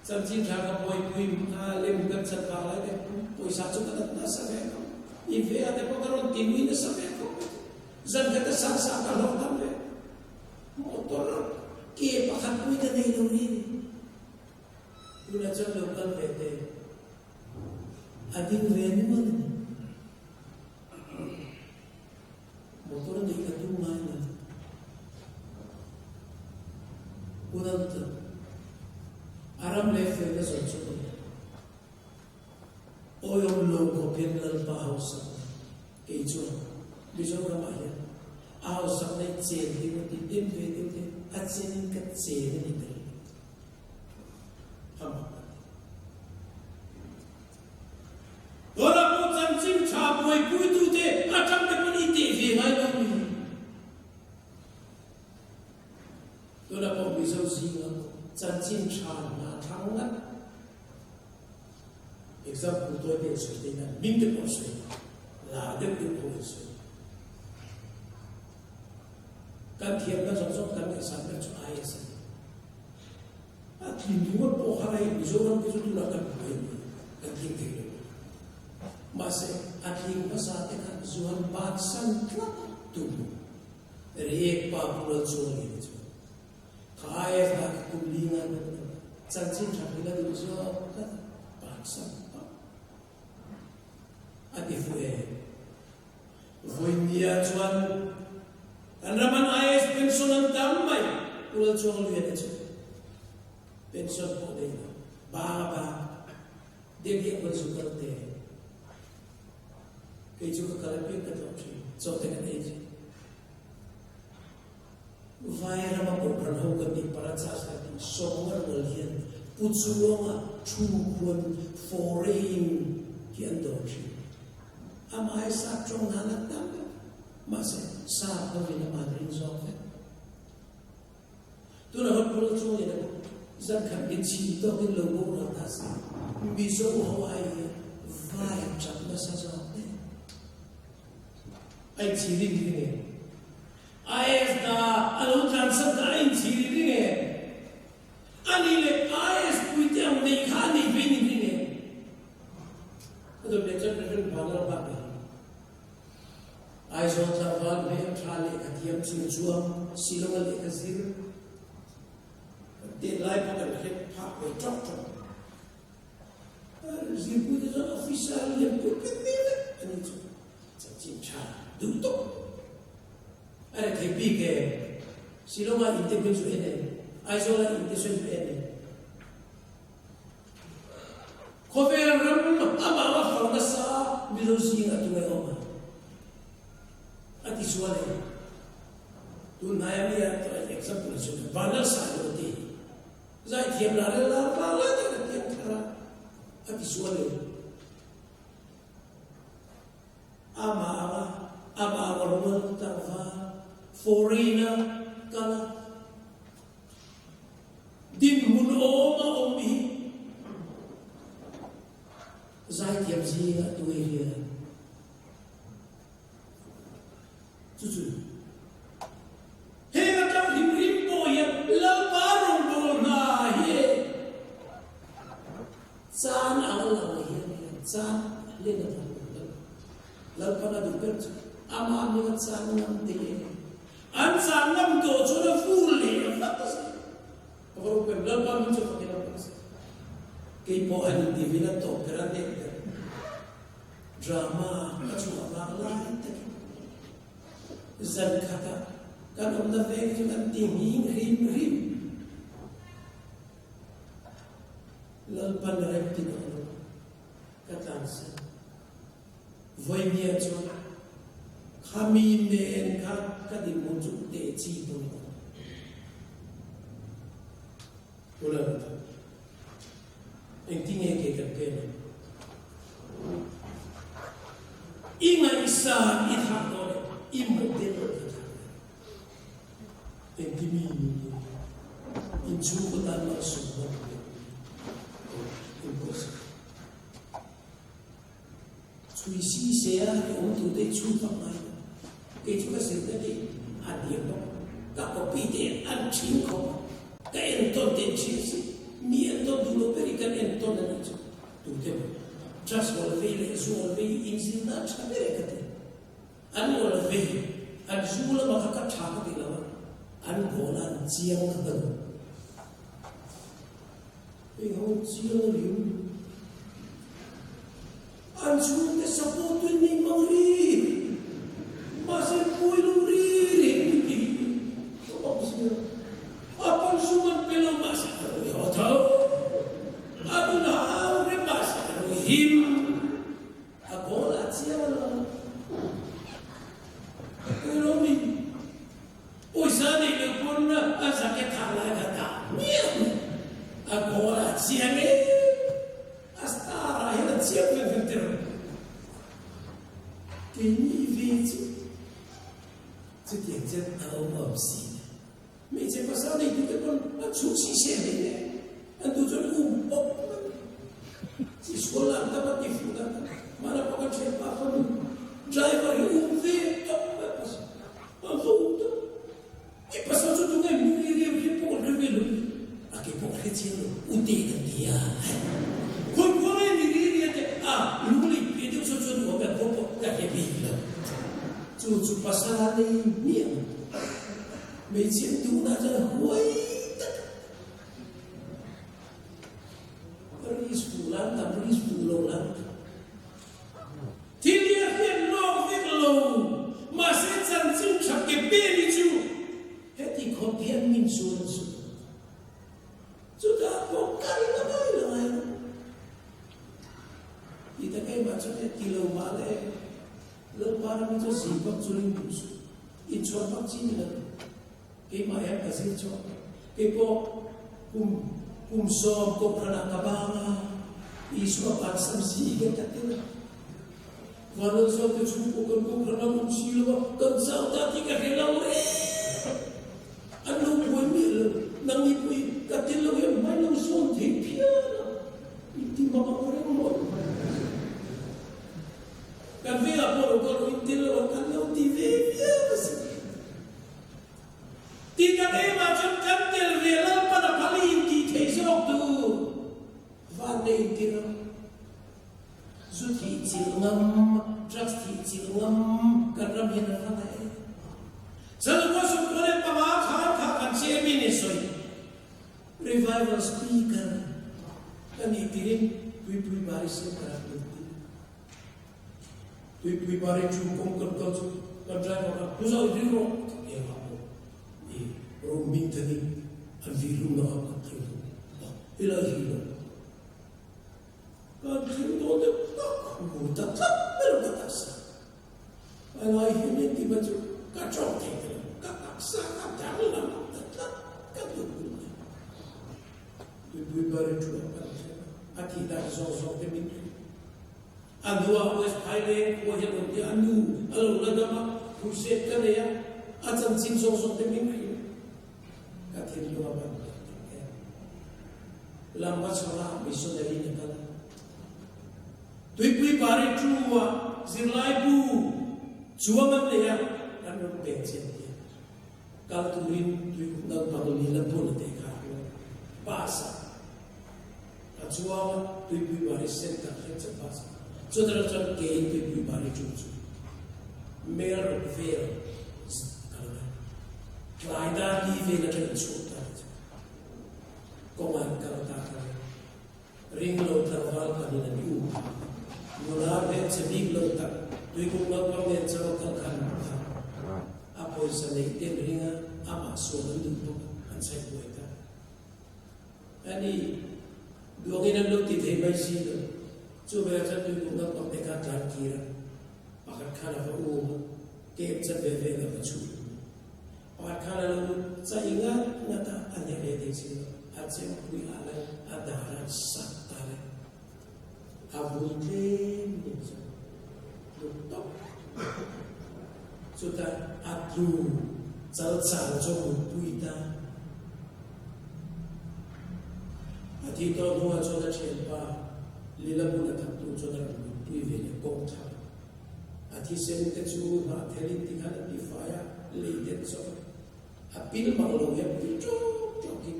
Chanchin tha ka buaipui a lem kan chat vang lai te pawisa chu ka dat nasa ve khawp. I ve a te pawh ka rawn ti nui nasa ve khawp mai chu. Zan khat a sang sang ka hlawh tam ve. Motor ke pakhat pui ka nei lo hi. Tunah chuan lo kal ve teh. A ding ve nual a ni. Motor neih ka tum ngai lo. Unauta, a ram leh felna zawng chu a ni. Awiawm lo khawp hian Lalpa hausak kei chuan Mizoramah hian a hausakna i chen deuh a ti dem ve deuh te a chenin ka chen a ni ber. A mak a ni. Tunah pawh chanchin tha buaipuitute atang te pawn i teh ve ngai lo mi. Tunah pawh Mizo zinga chanchin tha hna thlang ngat example tawi te sawi te hian min te pawh sawi lar deuh deuh pawh in sawi. Kan thiamna zawng zawng kan ngaihsan ber chu IS a ni. A tling ringawt pawh kha hei Mizoram te chu tunah kan buai a ni, kan tling thei lo. Mahse, a tling hmasa te khan zuan bansan tlat tum Riek pa Pu Lalchuangi te chuan kha IS dah kha kum li ngai pawh ka chanchin tha hmel a duh zawk tlat a, bansan pah a ti fuh e. Vawinia chuan kan raman IAS pension an tam mai, Pu Lalchuangliana chu pension pawh nei lo, bang a bang, Delhi a kal zu kal te, kei chu ka kal apiang ka tlawh thin, chaw te kan ei thin. Vai rama kohhran ho kan nih Parachas kan tih Sawmnga rual hian Pu Chuanga thu khuan foreign hi an dawr thin. Amah hi sap tawng nan a tam a, mahse sap hovin amah an ring zawk vek. Tunah hian Pu Lalchuangliana pawh zan khat min chhim tawkin lo boral ta se, Mizo ho ai hian vai tap nasa zawk hle. A inchhirin ring em? IAS da a lo tlansan kha a inchhirin ring em? A nih leh IAS puite ang neih kha a neih ve ni ring em? Ka dawt leh chuan Reverend Vanlal Nghak hi Aizawl tlangval hmel tha lehkha thiam chung chuang Shillong-a lehkha zir kan tet lai pawh kan hlep phak ve tawk tawk. Zirpuite chuan officer lian pui pek ve vek a ni chu. Chanchin tha duh tawk a re thei bik e. Shillong-a inte hmun chu en e, Aizawl-a inte sawi chu en e. Khawvel ram amah a fang nasa Mizo zingah tunge awm a? A ti chuan e, tun hnaia mi a example chu Vanlalsailo a ti. Zaithiam la rel lar lar lai tak a piang thar a, a ti sual e. Amah anga, amah anga rual tlangval, foreign-a kal a, dinhmun awm a awm hi zaithiam zingah tuai hian Chu chu heng atang hrim hrim pawh hian Lalpa rawngbâwl hna hi chan ang a lang hian hian chan len a thang lo lo. Lalpan a duh ber chu amah hminga chan ngam te hi a ni. An chan ngam tawh chuan a vur leh a vat a si. Ka va ropui em, Lalpa hming chu fakin a awm se. Kei pawh an intivin a tawp ber a nek ber. Drama ka chhuah vang lai takin zan khatah kan awmna veng chu kan ti nghing hrim hrim. Lalpan rem ti tawh lo ka tlansan. Vawinia chuan khami nen kha ka dinhmun chu teh chi pawh ni lo. Ulan engtinge ke kan pen ang? I ngaihsan i thlah dawn em? I model ka thlah dawn em? Engtimi ni nge? Inchhungkaw tan malsawmna tur in pawisa. Chhui si se a i awm tur te chhun vak ngai lo. Kei chu ka zirna te a hniam bawk a, ka copy te an ṭhing khawp a, ka entawn te an ṭhing si. Mi entawn duh lo ber hi kan entawn a nih chu. Tute maw? Drugs ngawl vei leh zu ngawl vei hi inzirna a ṭha ber e ka ti. An ngawl vei, an zu lama kha ka ṭha ka ti lo a, an goal a an chiang kha ka duh. Hei ho chiang a ni u. An chhungte support tu in nei mang ri. Mahse pui lo ri ri ni ti hi ka bawk sia. A pan sum an pe lo mahse ka rui haw tho. A nun a au rem mahse ka rui him. A goal a chiang a lo. Pui lo mi. Pawisa neih loh pawn a jacket hak lai kha dah miah mai. A goal a chiang em. A star ah hian a chiang vek vek der ang. Keini ve chu chutiang chuan a awm awm si le. Hmeichhe pasal nei tute pawn an chhuk si se mai le. An duh chuan um pawp mai. Chi sual an tam a ti fuh dan tam. Hmana pawh kan thianpa fanu driver hi um ve tawp mai pasal. An va um tawp. I pasal chu tunge hming ri riau hi pawh kan hre ve lo ni. A ke pawh hre chiang lo, u te kan ti a. Khawi khua nge mi ri ria te a lung lei piah deuh sawn chuan nuam kan khua pawh ka hre bik lo. Chu chu pasal a nei miah. Hmeichhe duhna chuan huai tak a risk duh lan tam risk duh lo lan tam. Thil hi a hriat lawk vek lo, mahse chanchin tha ke ber hi chu heti khawp hian min zuan chu. Chutah pawh ka ring a ngai lo ngai lo. Ti ta keimah chuan e ti lo mah le, Lalpa ram hi chu zin vak chu ring duh suh, inchhuan vak chi ni lo. Keimah hian ka zir chhuak. Keipawh kum kum sawm kohhranah ka bang a, Isua bansan si i ka tel a. Vanlalzawk te chhungkaw kan kohhran a awm si lo a, kan chau ta tih ka hre lo reng. An lo buai miah lo, nangni pawh hi ka tel lo hian hmai lo zawn thei phian a, i ti mak ang reng maw? Kan vengah pawh lo kal rawh, i tel lo ang kan lo ti ve viau a si. Ti tak emah chuan kan tel ve Lalpan a phal i intih theih zawk tur van nei intir ang. Zu thih chilh ngam, drugs thih chilh ngam kan ram hian a hmang a e. Zalungua 25 khan kha kan chairman in sawi revival speaker ka nih tirin Tuipui Bari Center ah min ti. Tuipui Bari chu kawng kan kal chu kan driver kha pu zau ding rawh ti eng ah pawh i room hming thanin an vih hlum lo ang kan thei lo a helai hi lo kan thleng dawn deuh tak hu ta tlat mai lo ka taksa helai hi min ti mai chu ka tawng thei ta lo ka taksa ka danglam ta tlat ka duh mai. Tuipui Bari thu a pan thleng a, a tih dan zawng zawng te min hrilh. A hnuah West Phaileng khua hian awm te a nu a lo la dam a, crusade ka nei a, a chanchin zawng zawng te min hrilh. Ka thinlung a pan tak tak em. Lam a chho a, missionary in a kal a. Tuipui Bari thu ah zirlaibu chuang an nei a, kan rawn pek chian tir. Kal turin tuikuk naupang lila bun a teh kha a hmu. Bus ah a chuang a, Tuipui Bari Centre thleng chu bus ah. Chutah chuan keiin Tuipui Bari ṭum chu mel ruk vel kal a. Tlai dar li vel aṭangin chhuak ta ni chu. Kawngah in kal ta kha le. Ring lo tlangval panin an u a. Nula hmelchhe bik lo tak tuikuk naupang nen chaw kal kha an hmu kha. A pawisa neih ten ring a, amah sual an duh bawk a, an chhaih buai ta. Ani, duangin an lo ti thei mai si lo. Chuveiah chuan tuikuk naupang te kha tlan kir a, pakhat khan a va um a, kem chat ve vel a va chhuh. Pakhat khan a lo chaih ngat ngat a, a hneh ve thei si lo. A chempui ah le a dar a sat ta le. A vui tlem nen chuan tluk tawp. Chutah a tlu chal chal chu a mutpui ta. A thih tawh hnuah chuan a thianpa Lila bula thaktu chuan a rawn mutpui ve leh kawng thar. A thisen te chu hnahthel in tikhan a tifai a, lei det zawk a pil mang lo hian pil ṭawk ṭawkin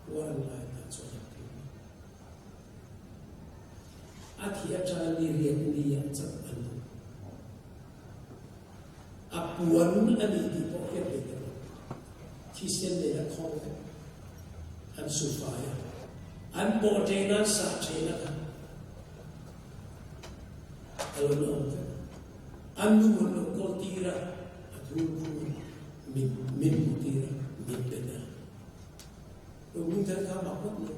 puar an lai ta chuan an pil mai. A thi aṭanga ni riat ni ah chauh an hmu. A puan a ni tih pawh hriat leh ta lo. Thisen nen a khawng vek. An su fai a, an pawh ṭena an sah ṭhena kha a lo la awm vek. An nu an lo kawl tir a, a thur phur min min hmu tir a, min pe ta. Lo hming thar kha mak ngawt mai.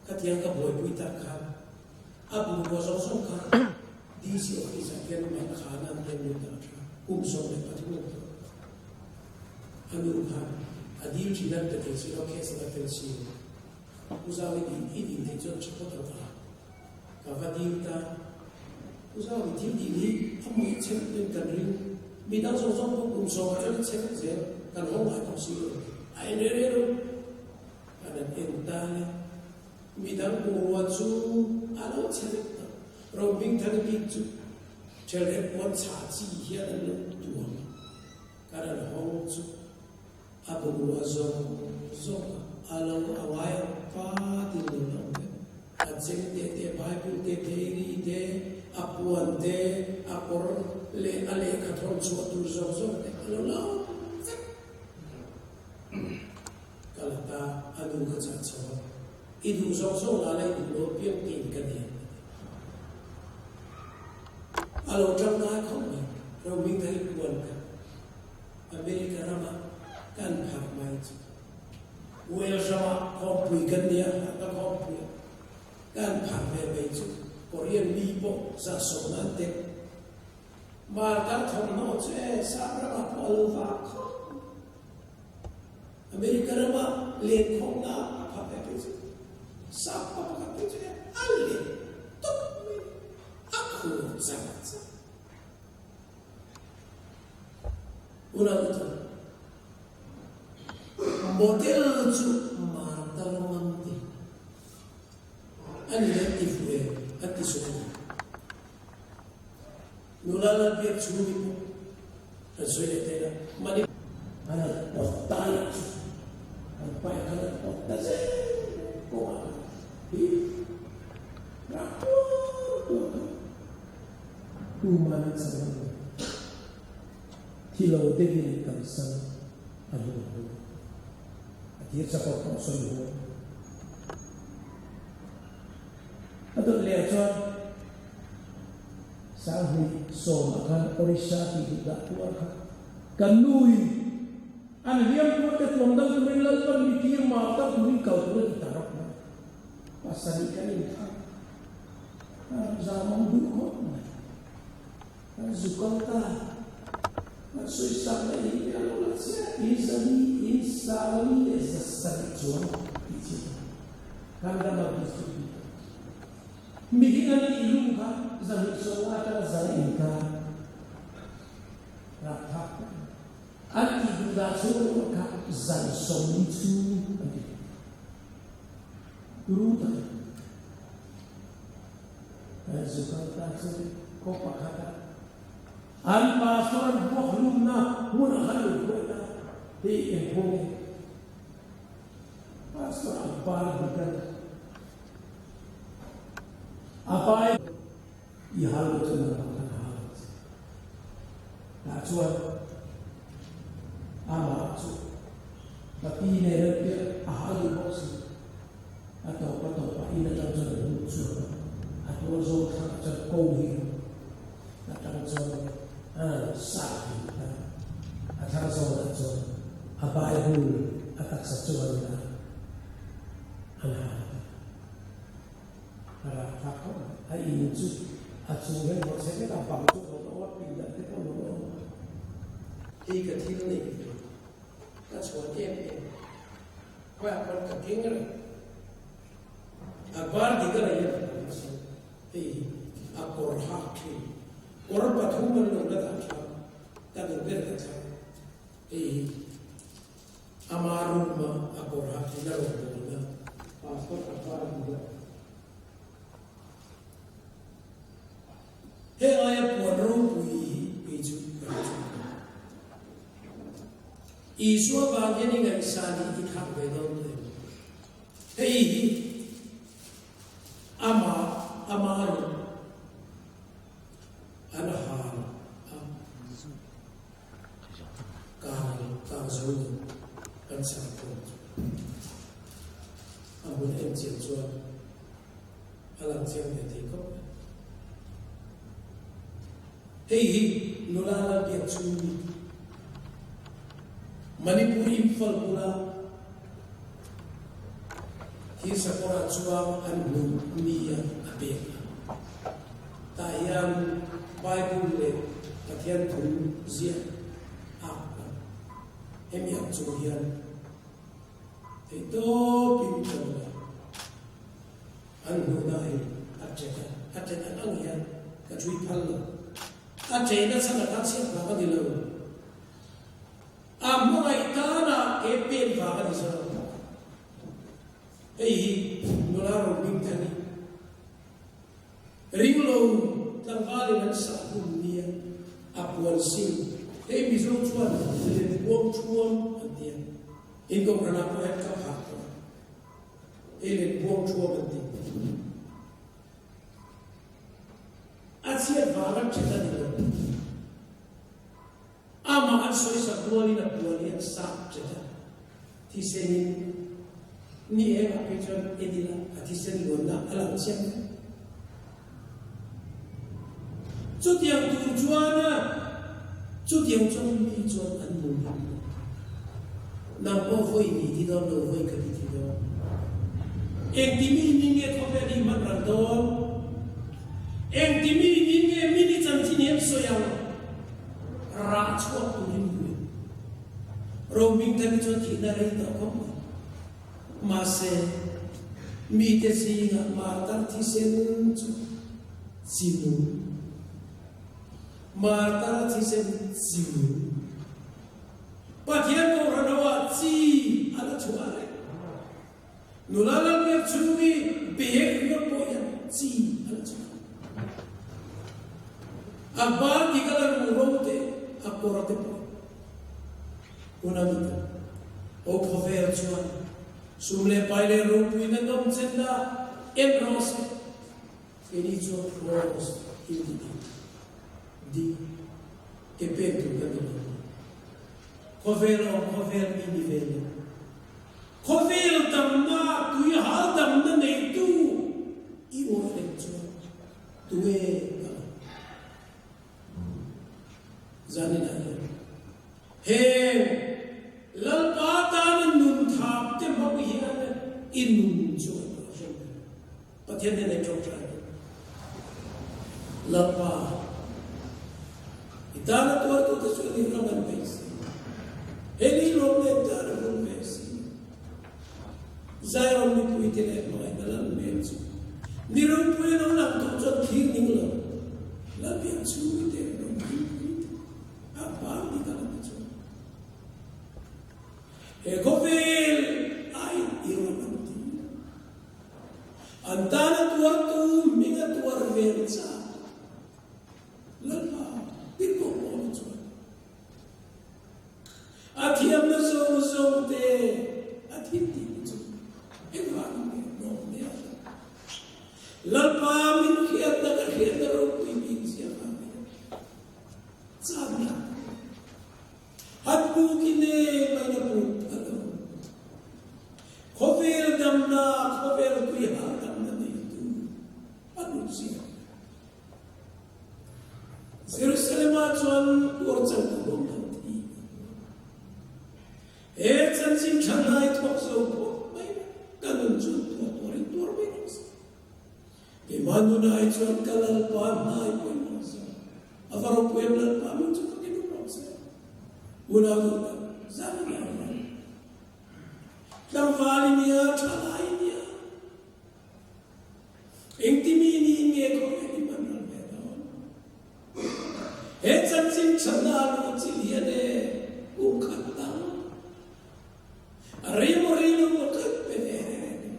Khatiang ka buaipui tak khan a bungrua zawng zawng kha DC office ah khian man khan an ken lut a tha. Kum 13 an tawh. A nu khan a dil thin an pe thei si lo, case a la fel si lo. Pu Zau i dil i dil theih chuan tha phawt ang a. Ka va dil ta. Pu Zau i thil dil hi a mawih chhe vek in kan ring. Mi dang zawng zawng pawh kum sawmah chuan a chhe vek zel. Kan haw ngai bawk si lo. A en reh reh lo. Kan an en ta le. Midang bungrua chu a lo chhe vek tawh. Rohmingthanga bik chu ṭhelret puan chhah chi hian an lo tuam a. Kan an hawng chu a bungrua zawng zawng a lo a ngai ang patin lo la awm vek. A cheng te te, Bible te, diary te, a puan te, a kawr leh a lehkha thawn chhuah tur zawng zawng te a lo la awm vek. Ka la ta, a nu ka chah chho a, i duh zawng zawng la la i duh lo piang tiin ka ni ang ka ti. A lo tangkai khawp mai, Rohming thari puan kha America rama kan phak mai chu Wales rama khawmpui kan nia, ka khawmpui a, kan phak ve mai chu Korean mi pawh 100 an tek. Martar thawmhnaw chu e sap ramah pawh a lo vak khawp mai. America rama lenkhawmna a phah ve phei chu sap pa pakhat phei chu e a let tawp mai a khur char char. Unau te model chu martar ngam te ani an ti fuh e an ti suh ani. Nula Lalbiak chhungin pawh kan sawi leh theih a, mani an han pawt tai a chu an paih khan an pawt ta zel kawngah khan hi rak tuar tuar khan tuman an sa ngam lo. Thi lo deuhin an kalsan a hnu a hnu a tir chakawr pawh sawi huam. A dawt leh ah chuan Sanghnih sawmah khan Orissa tih duh dah tuar kha kan nuin an hliam tuar te tuam dang turin Lalpan mi tir mar tak turin kal tur a ti ta rawk mai. Pasarih kan inthlang a, zam awm duh khawp mai. Kan zu kal ta, kan sawisak na in te a lo la chiah in zali, in sangli leh zasarih chuan tih chiah a ni. Kan rama district bik a ni. Mihring an tih lum kha zahnih sawmnga atanga zan inkar rapthlak tak a ni. An tih duh dah chhung ringawt kha zan sawmli chhung an ti. Turu tak a ni. Kan zu kal ta chu khaw pakhata an pastor an buak lumna hmunah khan lo hruai ta hi engpawh nge? Pastor Akbar Bigan a pai i hal lo chuan nangmah khan hal ang che. Tah chuan amah chu ka pi nen an piah a hal duh bawk si. A tawp a tawpah in atang chuan an lut chhuak a, a tual zawng thlakah chuan ko hi atang chuan a sa thei ta. A thar zawnah chuan a Bible a taksa chuan in a an hal ta. A rapthlak khawp mai. A in chu a chung hian vawt chhe vek a, bang chu a lo la awm a, pindan te pawh a lo la awm a. Hei ka thil neih ve ka chhuan em em. Khawiah pawn ka keng reng. A bar dik a rei a ni ang chu. Hei hi a kawr hak thin. Kawr pathum an lo la dah tha. Ka duh ber ka thlang. Hei hi ama room a a kawr hak thin a rawn bawlna. Pastor a bar dik a. Heng aia puan ropui. Isua vang hian i ngaihsan hi i thlak ve dawn tawh em? Hei hi ama ama a ni. An hal a kang kang zo lo kan chhar khawm chu a hmun en chian chuan a lang chiang ve thei khawp mai. Hei hi nula Lalbiak chhungmi Manipur Imphal bula Thirsakawrah chuang an hmu nia a pek a. Tah hian Bible leh Pathian thu ziah a lang. Hemi ang chung hian theihtawpin ka nula. An hmuhna hi a ṭet a, a ṭet ang ang hian ka ṭhui phal lo. A ṭehna chhan a tan chhiat vang a ni lo. A hmangaih tanah ke pen vang a ni zawk. Hei hi nula rawng bik a ni. Ringlo tlangvalin an sah hun nia a puan sin. Hei Mizo chuan lenkuang ṭhuam an ti a, inkohhranah pawh hian ka phah tawh a. Hei lenkuang ṭhuam an ti. A chhiat vanga ṭhet a ni lo. Amah an sawisak rualin a puan hi an sap ṭet a, thisenin ni engah phei chuan en ila a thisen luanna a lang chiang vek. Chutiang tur chuan a chutiang chuan mi chuan an hmu hman lo. Nang pawh vawi ni ti dawn lo, vawi ka ti ti dawn. Engti mi ni nge khawvel hi hman ral dawn? Engti mi ni nge mi ni chanchin hi an sawi ang? Rah chhuak turin hmuh. Rohming thar hi chuan thihna rei tawh khawp mai. Mahse, mite zingah martar thisen chu chi nung. Martar thisen chi nung. Pathian Kohhran ho ah chi a la chhuah reng. Nula Lalbiak chhung hi bag ringawt pawh hian chi a la chhuah. A bar ti ka la ru ro te, a kawr te pawh hun a ni tawh. Aw khawvel chuan sum leh pai leh ropuina nawm chenna en rawh se. Keini chuan cross in ti ding ding ke pek tur kan ni lo. Khawvel awm khawvel mi ni ve lo. Khawvel damna tui hal damna neitu i awih reng chuan tunge ka lo? Zaninah hian heng Lalpa tana nun thap te hmang hian i nun chu a tuah hrem reng. Pathian hnenah i ṭawngṭai dawn. Lalpa, i tana tuartute chu ni ram an bei si. He ni lawm leh tana hun ve si. Zion mipuite leh hmangaihna lam hmel chu ni ropui a lo lang tawh chuan thlir ning lo. Lalbiak chhungte rawn hlimpuite a hmang ni ka la ti chuan. He khawvel aiin i rawn an ti. An tana tuartu hminga tuar vel chak Lalpa tirhkoh Paula chuan a thiamna zawng zawng te a thil tih te chu engvangin nge hlawm hle a hre. Lalpa min hriatna ka hriatna ropui bik zia vang hian chakna Han puk i ne mai na puk a lo. Khawvel damna, khawvel tui hal damna neitu a lut zia. Jerusalem-ah chuan tuar chang tu awm lo thi. He chanchin tha ngai thawk zo phawt mai ka nun chu tuar tuarin tuar mai rawh se. Keimah nunah hi chuan ka Lalpa hnai pawimawh zawk. A va ropui em Lalpa min chu ka kinum rawh se. Unau duhna zan a nia hian. Tlangval i nia, thalai i nia. Engtimi ni in nge khawvel i man ral ve dawn? He chanchin chhanna a luh chilh hian e kum khat dang a rei maw rei lo maw kan pe ve reng a ni.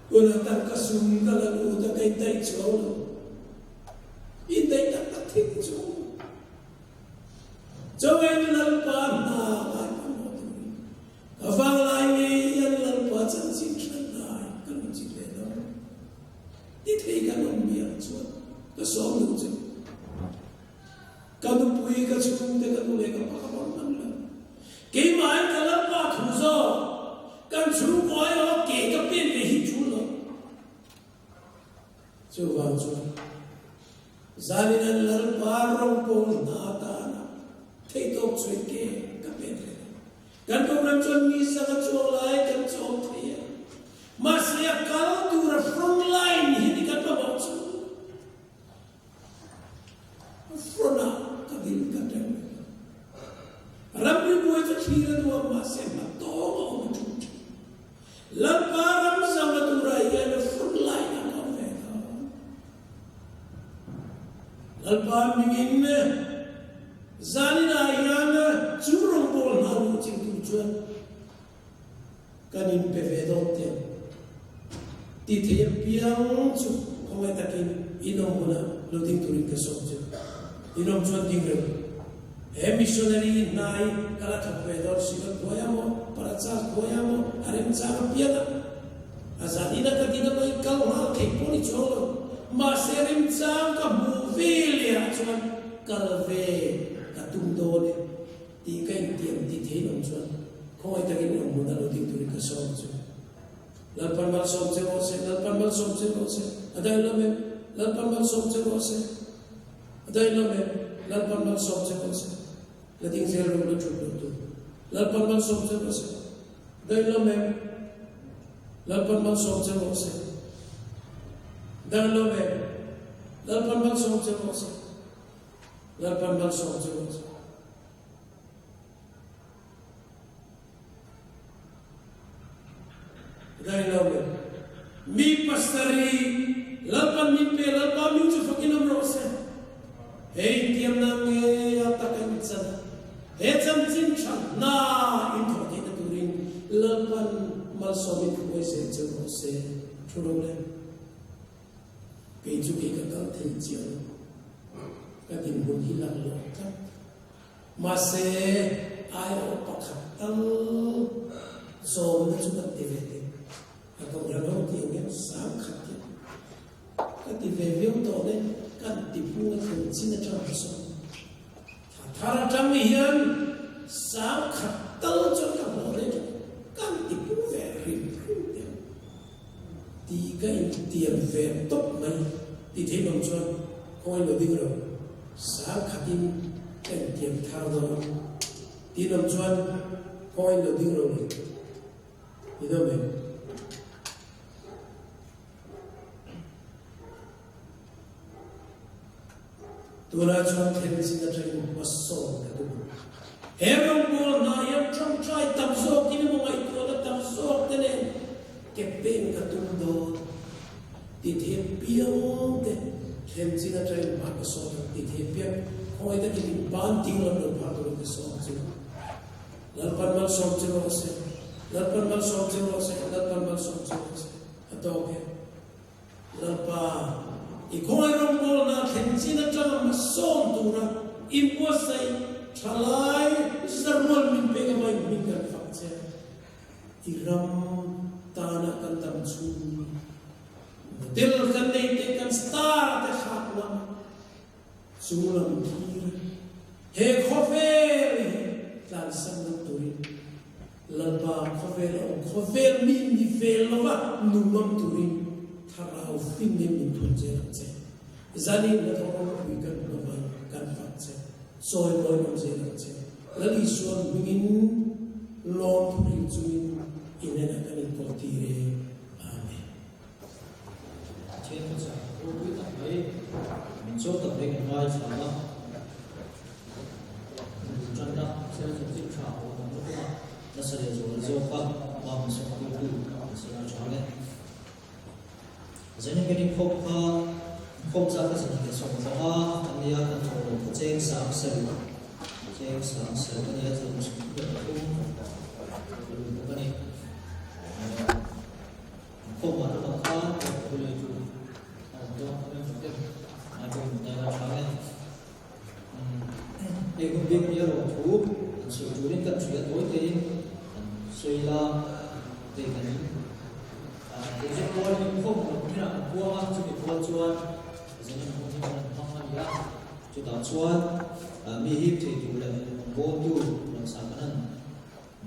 Tunah tangka sum ka la lut a, ka indaih chuang lo. Indaih tak tak thil chu. Chawin Lalpa hna ngai pawimawh turin ka vanglai ngei hian Lalpa chanchin hran lai ka lo chik ve lo. Ti thei kan awm miah chuan ka sawm duh che. Ka nupui, ka chhungte, ka nu leh ka pa ka bawrh hman lo. Keimahin ka Lalpa thu zawk kan chhungkaw aiawh ke ka pen ve hi ṭul lo. Chuvang chuan zanin an Lalpa rawngbawl hna atana theihtawp chhuih ke ka pen reng a. Kan program chuan mi zanga chuang lai kan chawm thei a, mahse a kal tura front line hi ni kan mamawh chu. Front ah ka ding ka reng reng a. Ramri buai chu thlir a nuam mahse hmatawng a awm a ṭum ṭhin. Lalpa ram zauna turah hian a front line ah ka awm ve ta. Lalpa mingin zaninah hian chu rawngbawl hna luh ching tur chuan kan inpe ve dawn teh ang. Ti thei apiang chu khawngaih takin in awm hunah lo ding turin ka sawm che. In awm chuan ding reng. He missionary hna hi ka la thawk ve dawn si lo, khuai a maw, parachar khuai a maw, a remchang apiang a. A zan ina ka din a mai kal nghal thei pawh ni chuang lo. Mahse remchang ka hmuh ve leh ah chuan kal ve ka tum dawn e tih ka intiam ti thei lo chuan khawngaih takin awm hmun a lo ding turin ka sawm chu. Lalpan malsawm che rawh se, Lalpan malsawm che rawh se, a daih lo em? Lalpan malsawm che rawh se, a daih lo em? Lalpan malsawm che rawh se, la ding zel rawh la thut loh tur. Lalpan malsawm che rawh se, daih lo em? Lalpan malsawm che rawh se, daih lo em? Lalpan malsawm che rawh se, Lalpan malsawm che rawh se. Dailo mi pasarih Lalpan min pe Lalpa min chu fakin awm rawh se. Hei tiamna nge a tak in chan he chanchin tha hna in thawh theihna turin Lalpan malsawmin hruai zel che rawh se. Thu ro le. Kei chu kei ka kal thei chiang lo. Ka dinhmun hi lang lo tlat. Mahse, aiawh pakhat tal zawmna chu kan ti ve teh. A kohhran ho tih ang hian sangkhat hian ka ti ve viau tawh le, kan ti pung a thlen chin atang ka sawi. Thla thar atang hian sangkhat tal chuan ka hmuh reng thin, kan ti pung ve rim rim teh ang tih ka intiam ve tawp mai ti thei lo chuan khawi lo ding lo. Sangkhatin ka intiam thar dawn tih lam chuan khawi lo ding lo ni i dawm em? Tunah chuan thlen chin atangin hmasawn ka tum. He rawngbawl hna hian tawngtai tam zawkin emaw ngaihtuahna tam zawk te nen ke pen ka tum dawn. Ti thei piang te thlen chin atangin hma ka sawn ang ti thei piang khawngaih takin in ban ding lam lo phah turin ka sawm che u. Lalpan malsawm che rawh se. Lalpan malsawm che rawh se. Lalpan malsawm che rawh se. A tawk e. Lalpa, i khawngaih rawngbawlna thlen chin atanga hmasawn tura i buatsaih thalai zarual min pek avangin hming kan fak che. I ram tana kan dam chhung model kan nei te kan star te thlak lam chung lam thlir he khawvel hi tlansan lam turin Lalpa khawvel a awm khawvel mi ni ve lova nungam turin thlarau fingin min thun zel ang che. Zanin hnathawk ropui kan hmuh kan fak che. Chawi mawi awm zel ang che. Lal Isuan hmingin lawm thuril chungin inenah kan inkawl tir e. Amen. Pathian thuchah ropui tak mai min chaw tak mai kan ngaithla a. Kan tanna thil chanchin tha pawh tam lutuk a, nasa leh zual zawk a, pa hmasawk tirtu kan siam a tha e. Zanin kan inkhawm kha inkhawm zat kha zan leh 15 kan nia, kan thawhlawm kha cheng sang sarih, cheng sang sarih a nia, thil 33 a lut bawk a ni. Inkhawm ah lamah khan pawh thu lei chu a awm dawn a rin em, ngai pawh hmu ta ila tha e. Hei hun bik a nia rawh. chuan zanin hun hi kan han hmang a ni a, chutah chuan mi hip thei tur leh rawngbawltu langsar kan han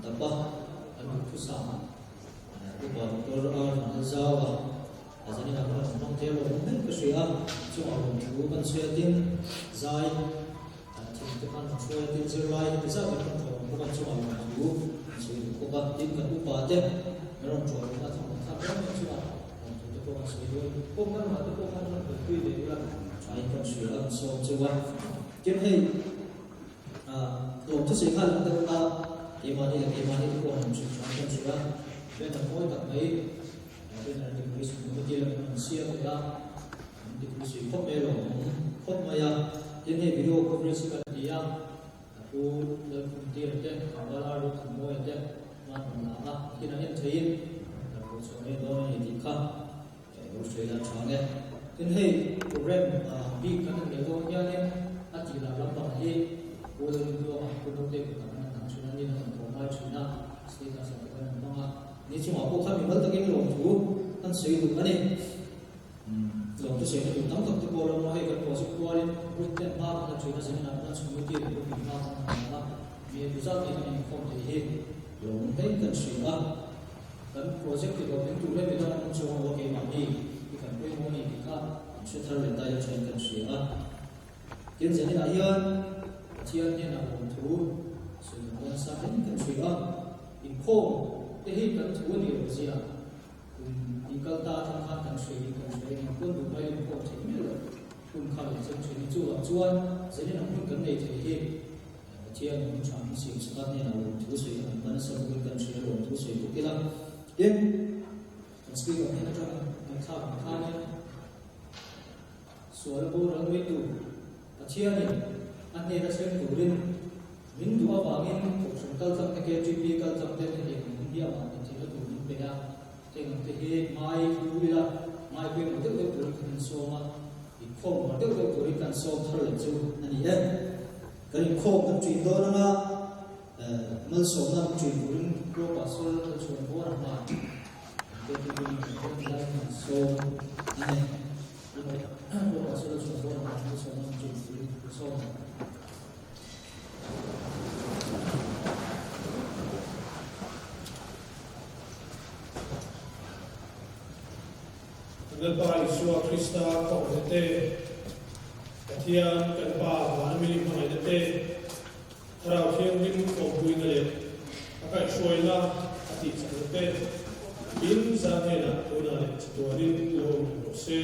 dap a, kan duhthusam Upa Doctor R Vanlalzau a zanin ah kan han hmang thei a lawmawm hle ka hria a, chungah lawmthu kan chhiat tin zai thing te khan hruai a tin zirlai heti zat in rawn ṭawng bawk a chungah lawmthu an sawi duh bawk a, tin kan upa te an rawn ṭawng leh a thawmhnaw thlak reng reng chungah lawmthu te pawh kan sawi dawn bawk kan mah te pawh khan rawn kalpui ve ula ṭha in kan hria a kan sawm cheu a, tin hei lawmthu sawi kha lang deuh a keimahni leh keimahni te pawh han hrilh ṭha in kan hria a, banner mawi tak mai banner decoration committee lam in an siam leh a. An ti pui sui khawp mai alawm awm khawp mai a, tin hei video coverage hi kan ti a, a pu Lalkhumtira te, Tlangval Ar Rothanmawia te hman rawn la a, tin an en theiin kan pawh chhuah ngei dawn a ni tih kha lo hruai la tha ang e. Tin hei program bik kan en leh dawn hianin a tih lar lampang hi Pu Lalrintuanga, Pu Naute kutah kan han dah thin a, nin a rawn thawh ngai thin a, status ah te kan han hmang a, ni chungah pawh khan mimal takin lawmthu kan sawi duh a ni. Lawmte sawi na tur tam tak te pawh lo awm a, hei kan project kualin group ten hma kan la thin a, zanin ah branch committee leh group in hma kan han la a, mi etu zat nge kan inkhawm thei hi lawm hlei kan hria a, kan project ti hlawhtling tur hian midang an awm chuang lo a, keimahni hi kan pawimawh a ni tih kha an hre thar leh ta ila thain kan hria a. Tin, zanin ah hian Pathian hnenah lawmthu sawi kan nasa hlei kan hria a, inkhawm te hi kan thu a ni lo zia. Kum i kal ta atang khan kan hre in kan hre in pawn duh mai in khawm theih miah lo. Hun kha leh chem thin hi chuvang chuan zanin ang hun kan nei thei hi Pathian hun tha min siam sak a hnenah lawmthu sawi kan hman nasa bawk in kan hria lawmthu sawi bawk ila. Tin, kan speaker hnen atang kan thlak ang khanin sual boral mai tur Pathianin a hnena thleng turin min duh avangin Kohhran kaltlang te KTP kaltlang te hetiang ang hun hi amah min thihna tur min pe a, heng ang te hi ngai hlu ila, ngai pawimawh deuh deuh turin kan insawm a, inkhawm mar deuh deuh turin kan sawm thar leh chu a ni e. Kan inkhawm kan ṭin dawn anga malsawmna kan ṭin turin Pro Pastor Lalchhuanbuara hma KTP in inkhawm lai kan sawm a ni. Lalpa Isua Krista kohna te, Pathian kan Pa vana mi hmangaihna te, Thlarau Thianghlim awmpuina leh a kaihhruaina a tihchakna te, in zan hnenah tunah leh chatuanin lo awm reng rawh se.